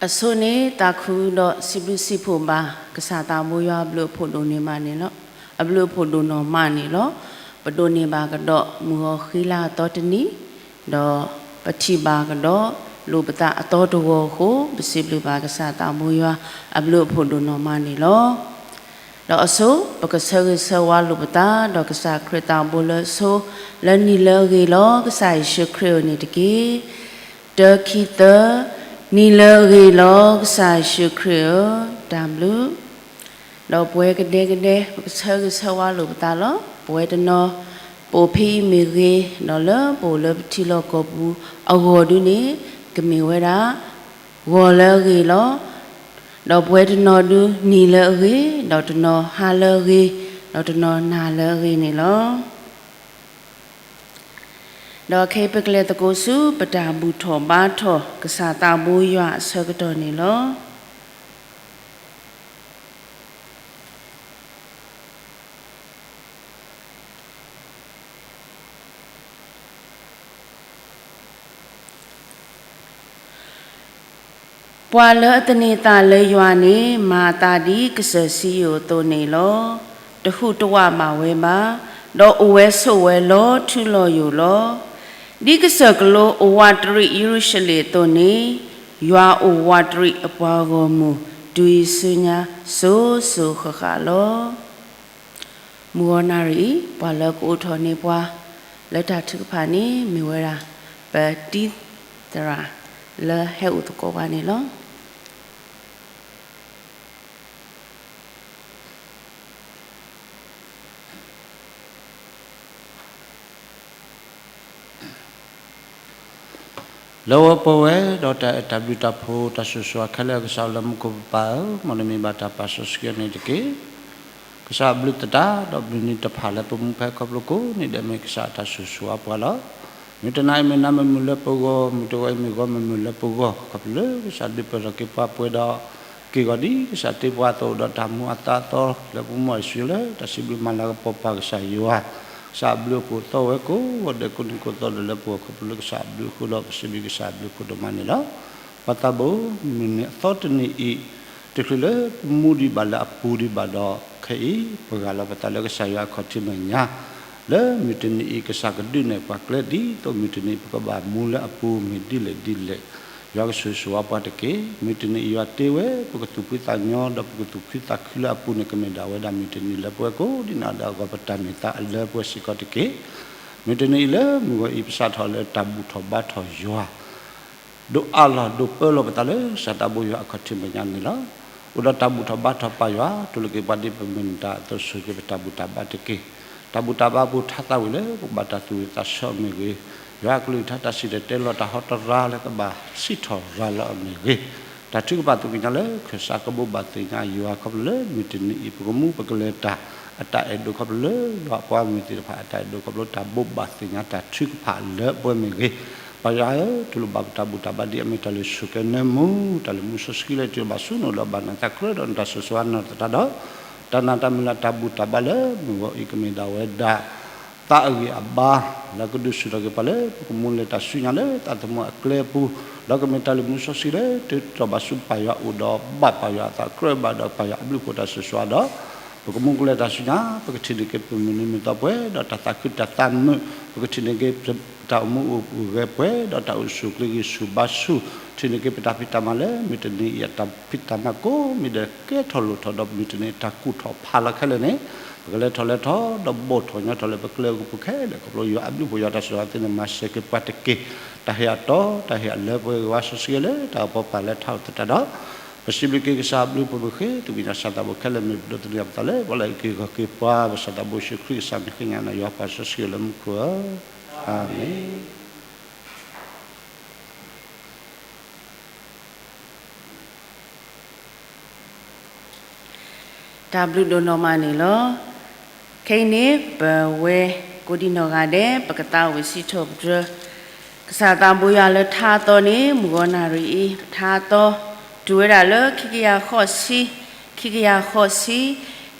အဆိန့ၣ် သးခုဒီးစံးဘျုးစံးဖှိၣ်ဘၣ် ကစၢ်သးဘိယွၤအဘျုးအဖှိၣ်ဒိၣ်န့ၢ်မးန့ၣ်လီၤ. အဘျုးအဖှိၣ်ဒိၣ်နီၢ်မးန့ၣ်လီၤ. ပဒိးန့ၢ်ဘၣ်ကဒီးမုၢ်ဂီၤဃံလၤအသီတနံၤ, ဒီးပထံၣ်ဘၣ်ကဒီးလိၣ်ပသးအသီတဂီၤအဃိ ပစံးဘျုးဘၣ်ကစၢ်သးဘိယွၤအဘျုးအဖှိၣ်ဒိၣ်နီၢ်မးန့ၣ်လီၤ. ဒီးအဆိ ပကဆၢဂ့ၤဆၢဝါလိာ်ပသး ဒီးကစၢ်ခရံာ်သးဘိလၢအဆိ လၢနံၤလၢအဂ့ၤလီၤ ကစၢ်ယ့ၣ်ၡူးခရံာ်ဧၢန့ၣ်တက့ၢ်. တၢ ခံ သၢ, နံၤလၢအဂ့ၤလီၤ ကစၢ်ယ့ၣ်ၡူးခရံာ်ဧၢ, တၢ်ဘျုး. ဒီးပဝဲကဒဲကဒဲ ပကဆၢဂ့ၤဆၢဝါလိာ်ပသးလီၤ. ပဝဲတနီၤ ပအိၣ်ဖဲအံၤမ့ၢ်ဂ့ၤ, ဒီးလၢပအိၣ်လၢပထံလီၢ်ကီၢ်ပူၤအဂီၢ်ဒုန့ၣ် ကမ့ၢ်ဝဲဒၣ် ဂီၤလၢအဂ့ၤလီၤ. ဒီးပဝဲတနီၤဒု နံၤလၢအဂ့ၤ, ဒီးတနီၤဟါလၢအဂ့ၤ, ဒီးတနီၤနၤလၢအဂ့ၤန့ၣ်လီၤ. ဒီးခဲအံၤပကလဲၤသကိးဆူ ပတၢ်ဘူၣ်ထီၣ်ဘါထီၣ် ကစၢ်သးဘိယွၤအဆၢကတီၢ်န့ၣ်လီၤ. ပှၤလၢအသန့ၤသးလၢယွၤန့ၣ် မၤအသးဒ်ကစၢၢ်စံယိၣ်အသိးန့ၣ်လီၤ. တဟူးတဝးဘၣ်ဝဲဘၣ်, ဒီးအိၣ်ဝဲဆိးဝဲလီၤထူလီၤယိာ်လီၤ. ဒ်ကစၢၢ်ကလိအိၣ်ဝးတရံးယရူၤၡလ့ၣ်အသိးန့ၣ်, ယွၤအိၣ်ဝးတရံးအပှၤဂီၢ်မုၢ် တုၤအံၤဆူညါ စိၤစိၤဃၣ်ဃၣ်လီၤ. မုၢ်ဂီၤနၣ်ရံၣ်အံၤ ပှၤလၢကအိးထီၣ်န့ၢ်ပှၤ လၢတၢ်ထုကဖၣ်န့ၣ် မ့ၢ်ဝဲဒၣ် ပတံၤသရၣ်လၢဟဲအိၣ်သကိးပှၤန့ၣ်လီၤ. လၢဝဲပဝဲ ဒီးတၢ်အဲၣ်တၢ်ဘျုးတၢ်ဖှိၣ် တၢ်ဆိၣ်ဂ့ၤဆိၣ်ဝါခဲလၢာ် ကစၢ်လၢမူခိၣ်ပပၢ်ဧၢ, မ်နမံၤဘၣ်တၢ်ပာ်စီဆှံန့ၣ်တက့ၢ်. ကစၢ်အဘျုးသတး ဒီးဘျုးနံၤတဖၣ်လၢပမူဖဲခီဖျိကိးနံၤဒဲး မ့ၢ်ကစၢ်အတၢ်ဆိၣ်ဂ့ၤဆိၣ်ဝါပှၤလီၤ. မုၢ်တနံၤအံၤမ့ၢ်နံၤမုၢ်လၢပဂီၢ်, မုၢ်တဂီၤအံၤမ့ၢ်ဂီၤမုၢ်လၢပဂီၢ်, ခီဖျိလၢကစၢ်ဒုးပၢၢ်ထီၣ်က့ၤပှၤပှဲၤဒီး က့ၢ်ဂီၤဒ်ကစၢ်တ့ပှၤအသိး ဒီးတၢ်မူအသးအသီလၢပမူအံၤစံးလၢ တၢ်စံးဘျုးမၤလၤကပီၤပှၤကစၢ်ယွၤ, ကစၢ်အဘျုးအဖှိၣ်သီဝဲကိးဂီၤဒဲးကိးနံၤကိးသီဒီး လၢပဂီၢ်ခီဖျိလၢကစၢ်အဘျုးအဃိဒီး ပစံးဘျုးကစၢ်အဘျုးအဖှိၣ်ဒိၣ်မးန့ၣ်လီၤ. ပှၤသးဘိ မုၢ်နံၤအသီတနံၤအံၤ တချုးလၢပမူဒံးဘၣ်လၢအပူၤဒံးဘၣ်ဒီး ခဲအံၤ ပဂၢ်လီၤပသးလၢကစၢ်ယွၤအခီၣ်ထံးမဲာ်ညါ လၢမုၢ်တနံၤအံၤ ကစၢ်ကဒုးနဲၣ်ပှၤကျဲဒ်သိးမုၢ်တနံၤအံၤ ပကဘၣ်မူလၢအပူၤမ့ၢ်ဒ်လဲၣ်ဒ်လဲၣ်, ယွၤကဆိၣ်ဂ့ၤဆိၣ်ဝါပှၤတက့ၢ်. မုၢ်တနံၤအံၤယွၤတ့ဝဲ ပကသူၣ်ဖှံသးညီ ဒီးပကသူၣ်ခုသးခုလၢအပူၤန့ၣ် ကမ့ၢ်ဒၣ်ဝဲဒၣ်မုၢ်တနံၤလၢပှဲၤကိးဒ်နၤဒီးအဂီၢ် ပတၢ်မ့ၢ်သးအလၢပှဲၤစ့ၢ်ကီးတက့ၢ်. မုၢ်တနံၤအံၤလၢမုၢ်ဂီၤအံၤ ပစးထီၣ်လၢတၢ်ဘူၣ်ထီၣ်ဘါထီၣ်ယွၤ ဒိးအးလီၤဒိးပၢလီၤပသးလၢ ကစၢ်သးဘိယွၤအခီၣ်ထံးမဲာ်ညါန့ၣ်လီၤ. အိၣ်ဒီးတၢ်ဘူၣ်ထီၣ်ဘါထီၣ်ပၢ်ယွၤ တူၢ်လိာ်က့ၤပှၤဒ်ပမုၢ်နံၤတၢ်အသိး ဆိၣ်ဂ့ၤပတၢ်ဘူၣ်တၢ်ဘါတက့ၢ်. တၢ်ဘူၣ်တၢ်ဘါအပူၤ ထါသးဝံၣ်လၢပကဘၣ်တၢ်သူၣ်ဝံၣ်သးဆၢအီၤမ့ၢ်ဂ့ၤ, ယွၤအကလုၢ်ကထါတၢ်စံၣ်တဲၤတဲလီၤတၢ်ဟီတရါလၢကဘၣ်စံးထီၣ်ရၤလီၤအီၤမ့ၢ်ဂ့ၤ, တၢ်ထုကဖၣ်သူၣ်ကညီၤလၢခၢၣ်စးကဘိးဘၣ်သ့ၣ်ညါယွၤခီဖျိလၢမုၢ်တနံၤအံၤ ပကမူပကလဲၤတၢ် အတၢ်အဲၣ်ဒိးခီဖျိလၢယွၤအပှၤဂီၢ်မုၢ်သ့ၣ်တဖၣ် အတၢ်အဲၣ်ဒိးခီဖျိတၢ်ဘိးဘၣ်သ့ၣ်ညါတၢ်ထုကဖၣ်လၢပှဲၤမ့ၢ်ဂ့ၤ, ပၢ်ယွၤဧၢ တူၢ်လိာ်ဘၣ်ပတၢ်ဘူၣ်တၢ်ဘါဒ်အမ့ၢ်တၢ်လုၢ်ဆိၣ်ကဲနၢမူ တၢ်လုၢ်မူစီဆှံလၢတၢ်ဘၣ်ဆူနအိၣ်ဒီးဘၣ်နတၢ်ကြၢးဒီးနတၢ်ဆိၣ်ဂ့ၤဆိၣ်ဝါနီၢ်သတးဒီး တၢ်နာ်တၢ်မုၢ်လၢ်တၢ်ဘူၣ်တၢ်ဘါလၢမုၢ်ဂီၤအံၤကမ့ၢ်ဒၣ်ဝဲဒၣ် သးအဂံၢ်အဘါ လၢကဒုးဆူၣ်ထီၣ်က့ၤပှၤလၢ ပကမူလဲၤတၢ်ဆူညါလၢသးသမူအကျဲအပူၤ, ဒီးကမ့ၢ်တၢ်လုၢ်မူစီဆှံလၢတၢ်တီၢ်ဘၣ်ဆူပၢ်ယွၤအအိၣ်ဒီးဘၣ်ပၢ်ယွၤအသးကြၢးဘၣ်ဒီးပၢ်ယွၤအဘျုးအဖှိၣ်တၢ်ဆိၣ်ဂ့ၤဆိၣ်ဝါဒီး ပကမူကလဲၤတၢ်ဆူညါ ပကထံၣ်န့ၢ်က့ၤပမုၢ်နံၤမုၢ်သီပှဲၤဒီးတၢ်သးခုတၢ်သးမုာ်, ပကထံၣ်န့ၢ်က့ၤပတၢ်အိၣ်မူအိၣ်ဂဲၤပှဲၤဒီးတၢ်အိၣ်ဆူၣ်အိၣ်ချ့ဂံၢ်ဆူၣ်ဘါဆူၣ်, ထံၣ်န့ၢ်က့ၤပတၢ်ဖံးတၢ်မၤလၢမုၢ်တနံၤအံၤအတၢ်ဖံးတၢ်မၤကိးမံၤဒဲးကဲထီၣ်လိၣ်ထီၣ်ဒီးမုၢ်တနံၤအတၢ်ကူၣ်ထီၣ်ဖးလီၤခဲလၢာ်န့ၣ်, ပကလဲၤထီၣ်လဲၤထီၣ်ဒီးဘီၣ်ထီၣ်ညီထီၣ်လၢပကျဲအပူၤခဲလၢာ် ခီဖျိယွၤအဘျုးအဖှိၣ်ယွၤတၢ်ဆိၣ်ဂ့ၤသ့န့ၣ် မၤစၢၤက့ၤပှၤတက့ၢ်. တၢ်ဟ့ၣ်အတီ တၢ်ဟ့ၣ်အလၢပှဲၤဂ့ၤဝါစီဆှံလၢတၢ်အိၣ်ဖှိၣ်ပာ်လၢထးအိၣ်သတးဒီး ပစံးဘျုးက့ၤကစၢ်အဘျုးအဖှိၣ်မ့ၢ်ဃ့ သူၣ်ကညီၤကစၢ်သးဘိခဲလၢာ်မ့ၢ်ပဒိးသန့ၤအပသးလၢ ပှၤလၢအက့ၢ်ဂီၤက့ၤပှၤ ပကစၢ်သးဘိယ့ၣ်ၡူးခရံာ်ကစၢ်မ့ၢ်ဃ့ညါန့ၣ် ယွၤပှၤစီဆှံလၢမူခိၣ်ဧၢ, အၤမ့ၣ်. တၢ်ဘျုးဒိၣ်နီၢ်မးန့ၣ်လီၤ. ခဲအံၤန့ၣ် ပဝဲကိးဒံနီၢ်ဂၤဒဲး ပကသးဝံၣ်စံးထီၣ်ပတြၢၤ ကစၢ်သးဘိယွၤလၢထါအသီန့ၣ် မုၢ်ဂီၤနၣ်ရံၣ်အံၤ ပထါအသီ တုၤဝဲဒၣ်လၢခံကယၤဃိးဆံ, ခံကယၤဃိးဆံ,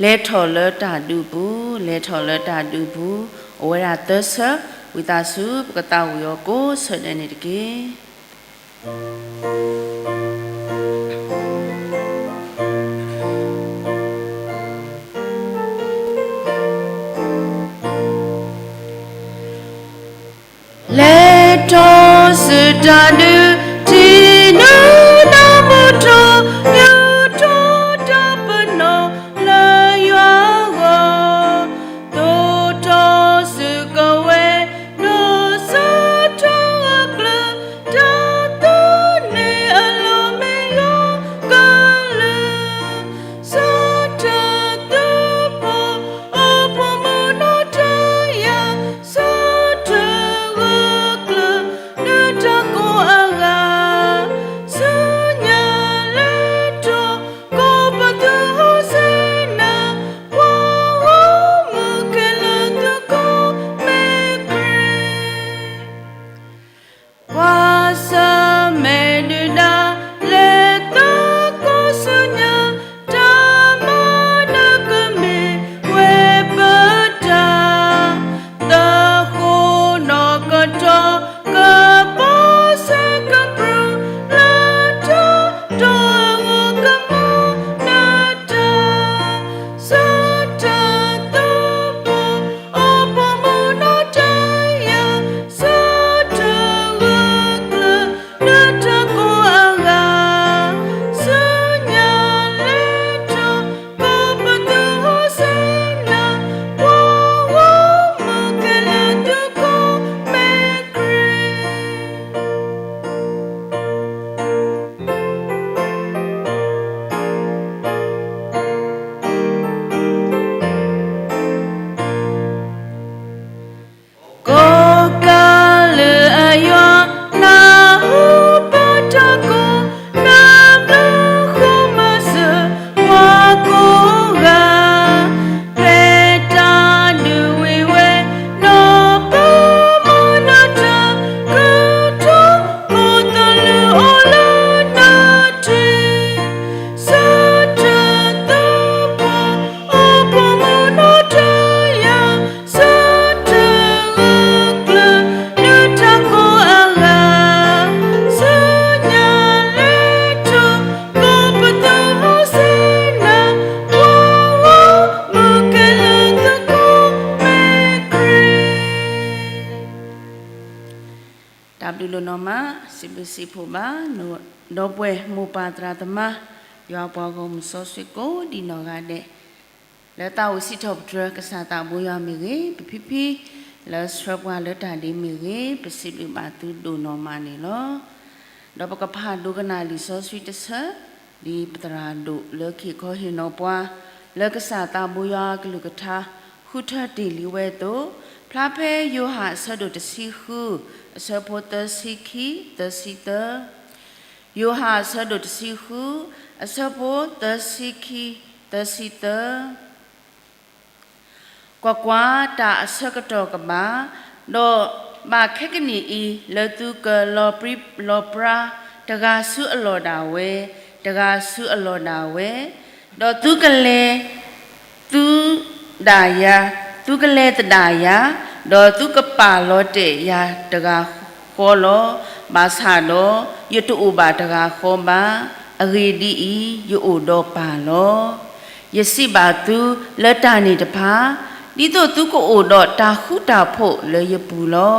လဲၤထီၣ်လၢတၢ်ဒုးပူၤ, လဲၤထီၣ်လၢတၢ်ဒုးပူၤ, အိၣ်ဝဲဒၣ်သၢဆၢ, ဝံသးစူၤ ပကသးဝံၣ်အီၤကိးဆၢဒဲးန့ၣ်တက့ၢ်. တၢ်ဒုးထံၣ်နုာ်နၢမူထီၣ် ယူၢ်ထီၣ်တၢ်ပနီၣ်လၢယွၤအဂီၢ်, သိးထီၣ်စုကဝဲၤ ဒီးဆၢထၢၣ်ဂၢၢ်ကျၢၤ တၢ်သူန့ၢ်အလီၢ်မ့ၢ်ယွၤကလုၢ်, ဆၢထၢၣ်သုးဖိ အိၣ်ပိာ်မုၣ်နီၣ်တယၢ်, ဆၢထၢၣ်ဂၢၢ်ကျၢၤ ဒုးတၢ်ကိးအဂၤ, ဆူညါလဲၤထီၣ် ကိးပသူဟိစ့နၤ, ပှၤဂီၢ်မုၢ်ခဲလၢာ်သုးခိၣ်မ့ၢ်ခရံာ် ကွၢ်ဆၢၣ်မဲာ်ဒုၣ်ဒါ လဲၤသကိးဆူညါ, တၢ်မၤနၢၤကမ့ၢ်ဝဲပတၢ်, သဃိးနီၣ်ကတီၢ် ကပီၤစဲကပြုၢ် လၢတၢ်တီအဂီၢ်ကမၤနၢၤတၢ်, ဆၢထၢၣ်သုးဖိ အိၣ်ပိာ်မုၣ်နီၣ်တယၢ်, ဆၢထၢၣ်ဂၢၢ်ကျၢၤ ဒုးတၢ်ကိးအဂၤ, ဆူညါလဲၤထီၣ် ကိးပသူဟိစ့နၤ, ပှၤဂီၢ်မုၢ်ခဲလၢာ်သုးခိၣ်မ့ၢ်ခရံာ် ကိးကလုာ်အယွၤ နၢ်ဟူပတၢ်ကိး, နၢ်ဘျုးဃိမၤစၢၤပှၤကိးဂၤ, ဖဲတၢ်ဒုးဝံၤဝဲ နီၢ်ပၢၤမၤနၢၤတၢ်, ကထုးကိးသလုးအိၣ်လၢနထံ, ဆၢထၢၣ်သုးဖိ အိၣ်ပိာ်မုၣ်နီၣ်တယၢ်, ဆၢထၢၣ်ဂၢၢ်ကျၢၤ ဒုးတၢ်ကိးအဂၤ, ဆူညါလဲၤထီၣ် ကိးပသူဟိစ့နၤ, ပှၤဂီၢ်မုၢ်ခဲလၢာ်သုးခိၣ်မ့ၢ်ခရံာ် တၢ်ဘျုးဒိၣ်နီၢ်မး, စံးဘျုးစံးဖှိၣ်ဘၣ် ဒီပုၢ်ဝဲၢ်မိၢ်ပၢ်သရၣ်သမါ, ယွၤပှၤဂီၢ်မုၢ်စီဆှံကိးဒံးနီၢ်ဂၤဒဲး, လၢသးအိၣ်စံးထီၣ်ပတြၢၤ ကစၢ်သးဘိယွၤမ့ၢ်ဂ့ၤ, ပဖံဖံ လၢဆှၢပှၤလၢတၢ်ဒ်မ့ၢ်ဂ့ၤ, ပစံးဘျုးဘၣ်သုဒိၣ်နီၢ်မးန့ၣ်လီၤ. ဒီးပကဖးဒိကနၣ်လံာ်စီဆှံတဆၢ, ဒ်ပသရၣ်ဒိၣ်လၢက့ၤခီဟ့ၣ်နီၤပှၤ, လၢကစၢ်သးဘိယွၤအကလုၢ်ကထါ ဃုထၢတ့ၢ်လံဝဲအသိး, ဖျါဖဲယိၤဟၣ်အဆၢဒိၣ်တဆံဃု, အဆၢဖိသၢဆံခံ, သၢဆံသၢ, ယိၤဟၣ်အဆၢဒိၣ်တဆံဃု, အဆၢဖိသၢဆံခံ, သၢဆံသၢ ကွၢ်ကွၢ်, တၢ်အဆၢကတီၢ်ကဘၣ်, ဒီးဘၣ်ခဲကနံၣ်အံၤ လၢသုကလီၤပြံလီၤပြါ, တဂၤဆူအလီၢ်ဒၣ်ဝဲ, တဂၤဆူအလီၢ်ဒၣ်ဝဲ, ဒီးသုကလဲၤ သုဒၣ်ယၤ, သုကလဲၤသဒၣ်ယၤ, ဒီးသုကပာ်လီၤတဲာ်ယၤတဂၤဃီလီၤ. ဘၣ်ဆၣ်ဒီး ယတအိၣ်ဘၣ်တဂၤဃီဘၣ်. အဂ့ၢ်ဒ်အံၤ, ယအိၣ်ဒီးပၢ်လီၤ. ယစံးဘၣ်သုလၢတၢ်န့ၣ်တဖၣ်, ဒ်သိးသုကအိၣ်ဒီးတၢ်ဃူတၢ်ဖိးလၢယပူၤလီၤ.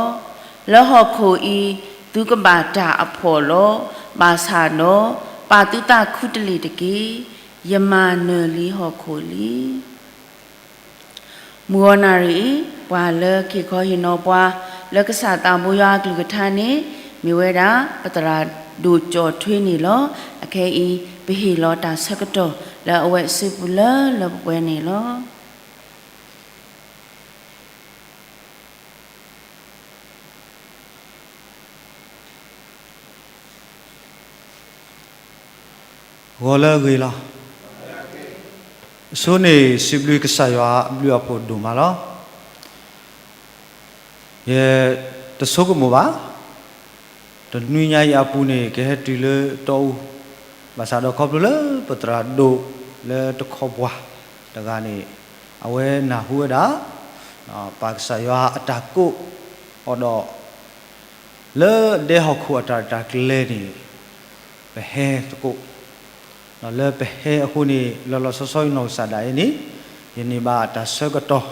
လၢဟီၣ်ခိၣ်အံၤ သုကဘၣ်တၢ်အဖှီၣ်လီၤ. ဘၣ်ဆၣ်ဒီး ပာ်သုသးခူတလ့ၢ်တက့ၢ်. ယမၤနၢၤလံဟီၣ်ခိၣ်လံ. မုၢ်ဂီၤနၣ်ရံၣ်အံၤ ပှၤလၢက့ၤခီဟ့ၣ်နီၤပှၤ လၢကစၢ်သးဘိယွၤအကလုၢ်ကထါန့ၣ် မ့ၢ်ဝဲဒၣ် ပသရၣ်ဒိၣ်ကၠီၣ်ထွ့န့ၣ်လီၤ. အခဲအံၤ ပဟ့ၣ်လီၤတၢ်ဆၢကတီၢ်လၢအဝဲစုပူၤလၢလၢပှဲၤပှဲၤန့ၣ်လီၤ. ဂီၤလၢအဂ့ၤလီၤ. အဆိန့ၣ် စံးဘျုးကစၢ်ယွၤအဘျုးအဖှိၣ်ဒိၣ်မးလီၤ. ယတဆိကမိၣ်ဘၣ် တနွံညါအံၤအပူၤန့ၣ် ကဟဲတုၤလၢတီအူ, ဘၣ်ဆၣ်ဒီးခီဖျိလၢပသရၣ်ဒိၣ်လၢတခီပှၤတဂၤန့ၣ် အဝဲနၢ်ဟူဝဲဒၣ် ပၢ်ကစၢ်ယွၤအတၢ်ကိးအီၤဒီး လၢဒဲဟီၣ်ခိၣ်အတၢ်ရဲၣ်တၢ်ကျဲၤန့ၣ် ပဟဲသကိး, လၢပဟဲအဃိန့ၣ် လီၤလီၤဆီဆီယနီၢ်ကစၢ်ဒၣ်အံၤန့ၣ် ယန့ၢ်ဘၣ်တၢ်ဆၢကတီၢ်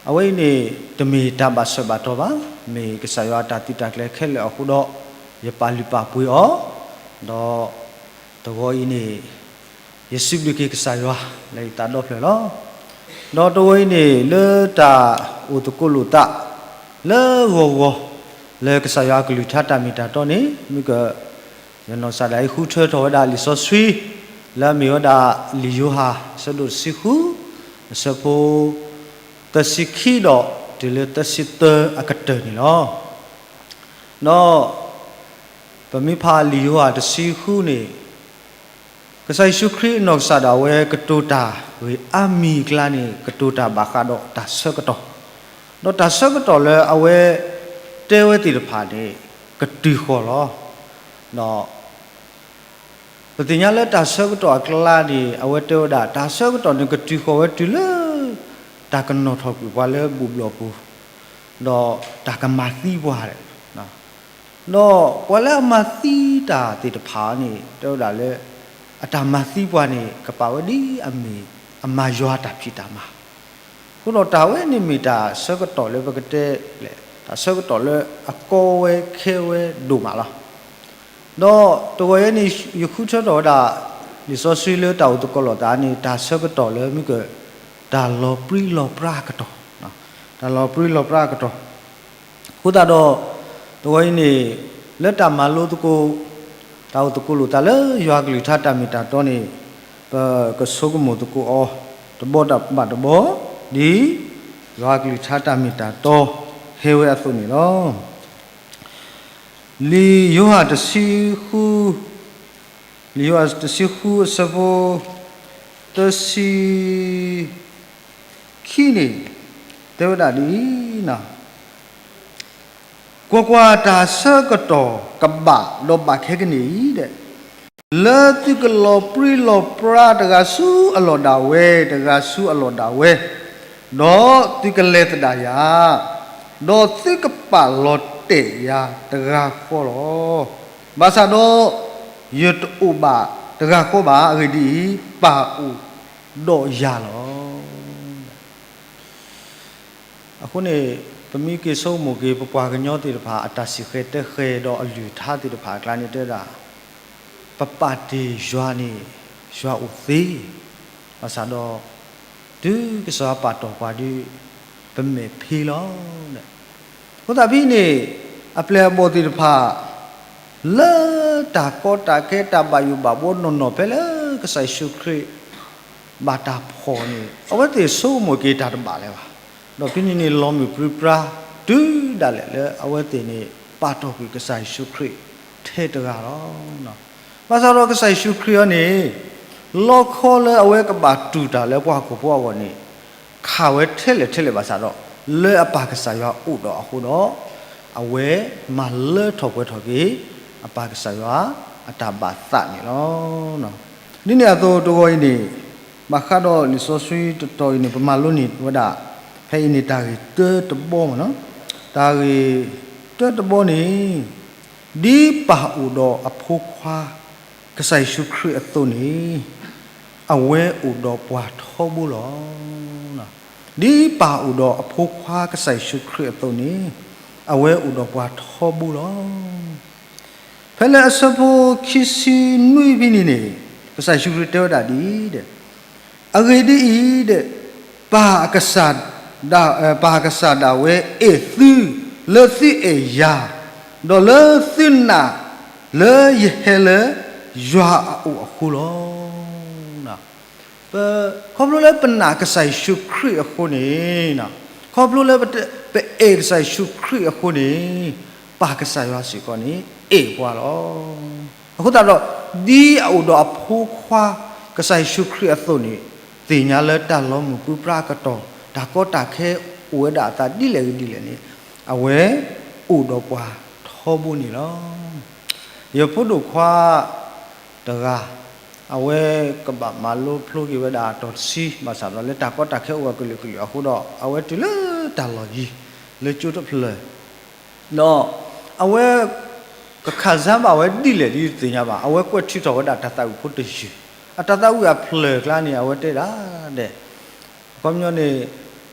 အဝဲအံၤန့ၣ် တမ့ၢ်တၢ်ဘၣ်ဆၢဘၣ်တီၢ်ဘၣ်, မ့ၢ်ကစၢ်ယွၤအတၢ်သုးတၢ်ကျဲၤခဲလၢာ်အဃိဒီး ယပာ်လုၢ်ပာ်ပှ့ၤအီၤ, ဒီးတဂီၤအံၤန့ၣ် ယစံးဘျုးက့ၤကစၢ်ယွၤလၢယသးဒီဖျၢၣ်လီၤ. ဒီးတဂီၤအံၤန့ၣ် လၢတၢ်အိၣ်သကိးလိာ်သး လၢဂီၤဂီၤ လၢကစၢ်ယွၤအကလုၢ်ကထါတၢ်မ့ၢ်တၢ်တီန့ၣ် မ့ၢ်က ယနီၢ်ကစၢ်ဒၣ်အံၤဃုထၢထီၣ်ဝဲဒၣ်လံာ်စီဆှံ လၢအမ့ၢ်ဝဲဒၣ်လံာ်ယိၤဟၣ် အဆၢဒိၣ်တဆံဃု အဆၢဖိ သၢဆံခံဒီးတုၤလၢသၢဆံသၢအကတၢၢ်န့ၣ်လီၤ. ဒီးပမ့ၢ်ဖးလံာ်ယိၤဟၣ်တဆံဃုန့ၣ် ကစၢ်ယ့ၣ်ၡူးခရံာ်အနီၢ်ကစၢ်ဒၣ်ဝဲ ကတိၤတၢ်ဂ့ၢ်အါမံၤအကျါန့ၣ် ကတိၤတၢ်ဘၣ်ဃးဒီးတၢ်ဆၢကတီၢ်, ဒီးတၢ်ဆၢကတီၢ်လၢအဝဲတဲဝဲသ့ၣ်တဖၣ်န့ၣ် ကတုၤဃီၤလီၤ. ဒီး ပသ့ၣ်ညါလၢတၢ်ဆၢကတီၢ်အကျါန့ၣ် အဝဲတဲဝဲဒၣ် တၢ်ဆၢကတီၢ်န့ၣ် ကတုၤဃီၤဝဲတုၤလၢ တၢ်ကနီၣ်ထီၣ်ကွံာ်ပှၤလၢဘူၣ်ဘျီၣ်ပူၤ, ဒီးတၢ်ကမၤသံပှၤ, ဒီးပှၤလၢအမၤသံတၢ်သ့ၣ်တဖၣ်န့ၣ် တဲဝဲဒၣ်လၢ အတၢ်မၤသံပှၤန့ၣ် ကပာ်ဝဲဒ်အမ့ၢ် အမၤယွၤတၢ်ဖံးတၢ်မၤ အဃိဒီးတၢ်ဝဲန့ၣ်မ့ၢ်တၢ်ဆၢကတီၢ်လၢပကတဲလဲၣ် တၢ်ဆၢကတီၢ်လၢအကီဝဲခဲဝဲဒိၣ်မးလီၤ. ဒီးတဂီၤအံၤန့ၣ် ယဃုထၢထီၣ်ဝဲဒၣ် လံာ်စီဆှံလၢတၢ်အိၣ်သကိးလိာ်သးန့ၣ် တၢ်ဆၢကတီၢ်လၢမ့ၢ်က တၢ်လီၤပြံလီၤပြါအကတီၢ်, တၢ်လီၤပြံလီၤပြါအကတီၢ် အဃိသတးဒီး တဂီၤအံၤန့ၣ် လၢတၢ်မၤလိသကိး တၢ်အိၣ်သကိးလိာ်သးလၢယွၤကလုၢ်ကထါတၢ်မ့ၢ်တၢ်တီန့ၣ် ပကဆိကမိၣ်သကိးအီၤ တဘီဘၣ်တဘီ ဒ်ယွၤကလုၢ်ကထါတၢ်မ့ၢ်တၢ်တီဟဲဝဲအသိးန့ၣ်လီၤ. လံာ်ယိၤဟၣ်တဆံဃု, လံာ်ယိၤဟၣ်တဆံဃုအဆၢဖိ သၢဆံ ခံန့ၣ် တဲဝဲဒၣ်ဒ်အံၤ, ကွၢ်ကွၢ်, တၢ်ဆၢကတီၢ်ကဘၣ်ဒီးဘၣ်ခဲကနံၣ်အံၤ, လၢသုကလီၤပြံလီၤပြါတဂၤဆူအလီၢ်ဒၣ်ဝဲ, တဂၤဆူအလီၢ်ဒၣ်ဝဲ, ဒီးသုကလဲၤသဒၣ်ယၤ, ဒီးသုကပာ်လီၤတဲာ်ယၤတဂၤဃီလီၤ. ဘၣ်ဆၣ်ဒီး ယတအိၣ်ဘၣ်တဂၤဃီဘၣ်. အဂ့ၢ်ဒ်အံၤ, ပၢ်အိၣ်ဒီးယၤလီၤ. အဃိန့ၣ် ပမ့ၢ်က့ၤဆိကမိၣ်က့ၤ ပပှၤကညီသ့ၣ်တဖၣ် အတၢ်စံၣ်ဃဲၤတဲဃဲၤဒီးအလုၢ်အထါသ့ၣ်တဖၣ်အကျါန့ၣ် တဲဝဲဒၣ် ပပာ်တ့ၢ်ယွၤန့ၣ် ယွၤအိၣ်သ့, ဘၣ်ဆၣ်ဒီး တုၤကစၢ်ယွၤပာ်တီၢ်ပှၤဒီး ပမဲာ်ဖ့လီၤ. အဃိသတးဖဲန့ၣ် အပျဲၢ်အဘီၣ်သ့ၣ်တဖၣ် လၢတၢ်ကီတၢ်ခဲ တၢ်ဘၣ်ယိၣ်ဘၣ်ဘှီနီၢ်နီၢ် ဖဲလၢကစၢ်ယ့ၣ်ၡူးခရံာ် ဘၣ်တၢ်ဖီၣ်န့ၣ် အဝဲသ့ၣ်ဆိကမိၣ်က့ၤတၢ်တဘၣ်လၢၤဘၣ်. ဒီးဖဲန့ၣ်န့ၣ် လီၤမုၢ်ပြံပြါ တုၤဒၣ်လဲာ်လၢအဝဲသ့ၣ်န့ၣ် ပာ်တီၢ်ကွံာ်ကစၢ်ယ့ၣ်ၡူးခရံာ်ထဲတဂၤလီၤ. ဘၣ်ဆၣ်ဒီးကစၢ်ယ့ၣ်ၡူးခရံာ်အံၤန့ၣ် လီခီလၢအဝဲကဘၣ်တူၢ်တၢ်လၢပှၤဟီၣ်ခိၣ်ဖိအဂီၢ်န့ၣ် ခးဝဲထဲလဲၣ်ထဲလဲၣ်ဘၣ်ဆၣ်ဒီး လၢအပၢ်ကစၢ်ယွၤအိၣ်ဒီးအဃိဒီး အဝဲမၤလၢထီၣ်ပှဲၤထီၣ်က့ၤ အပၢ်ကစၢ်ယွၤအတၢ်ဘၣ်သးန့ၣ်လီၤ. ဒ်န့ၣ်အသိးတဂီၤအံၤန့ၣ် ဘၣ်ဃးဒီးလံာ်စီဆှံတတီၤအံၤန့ၣ် ပမၤလိန့ၢ်ဝဲဒၣ် ဖဲအံၤန့ၣ် တၢ်ဂ့ၢ်တၢတဘီမ့ၢ်နီၤ, တၢ်ဂ့ၢ်တၢတဘီန့ၣ် ဒ်ပၢ်အိၣ်ဒီးအဖိခွါ ကစၢ်ယ့ၣ်ၡူးခရံာ်အသိးန့ၣ် အဝဲအိၣ်ဒီးပှၤထီဘိလီၤ. ဒ်ပၢ်အိၣ်ဒီးအဖိခွါကစၢ်ယ့ၣ်ၡူးခရံာ်အသိးန့ၣ် အဝဲအိၣ်ဒီးပှၤထီဘိလီၤ. ဖဲလၢအဆၢဖိခံဆံနွံဖဲန့ၣ်န့ၣ် ကစၢ်ယ့ၣ်ၡူးခရံာ်တဲဝဲဒၣ်ဒ်အံၤ, အဂ့ၢ်ဒ်အံၤ, ပၢ်ကစၢ် ပၢ်ကစၢ်ဒၣ်ဝဲအဲၣ်သု လၢသုအဲၣ်ယၤ, ဒီးလၢသုနာ်လၢယဟဲလၢယွၤအအိၣ်အဃိလီၤ. ပ ခီဖျိလၢပနာ်ကစၢ်ယ့ၣ်ၡူးခရံာ်အဃိန့ၣ်, ခီဖျိလၢပအဲၣ်ကစၢ်ယ့ၣ်ၡူးခရံာ်အဃိန့ၣ်, ပၢ်ကစၢ်ယွၤစ့ၢ်ကီးန့ၣ် အဲၣ်ပှၤလီၤ. အဃိသတးဒီး ဒ်အအိၣ်ဒီးအဖိခွါ ကစၢ်ယ့ၣ်ၡူးခရံာ်အသိးန့ၣ်, သ့ၣ်ညါလၢတၢ်လီၤမုၢ်ပြံပြါအကတီၢ် တၢ်ကီတၢ်ခဲအိၣ်ဝဲဒၣ်အသးဒ်လဲၣ်ဂ့ၤဒ်လဲၣ်န့ၣ်, အဝဲအိၣ်ဒီးပှၤထီဘိန့ၣ်လီၤ. ယဖိဒိၣ်ခွါတဂၤ အဝဲကဘၣ်မၤလိဖျိက့ၤဝဲဒၣ်အတီၢ်တဆံ ဘၣ်ဆၣ်ဒီးလၢတၢ်ကီတၢ်ခဲအိၣ်အကလုာ်ကလုာ်အဃိဒီး အဝဲတုၤလၢတၢ်လီၢ်ယံၤ လၢကၠိတဖျၢၣ် ဒီးအဝဲ ကခၣ်စၢ်ဘၣ်ဝဲဒ်လဲၣ်ဒ်တသ့ၣ်ညါဘၣ်. အဝဲကွဲးထုးထီၣ်ဝဲဒၣ်တၢ်သးဝံၣ်ဖိတယုၢ်, အတၢ်သးဝံၣ်အဖျၢၣ်ကျါန့ၣ် အဝဲတဲဒၣ်ဒဲး အခီပညီန့ၣ်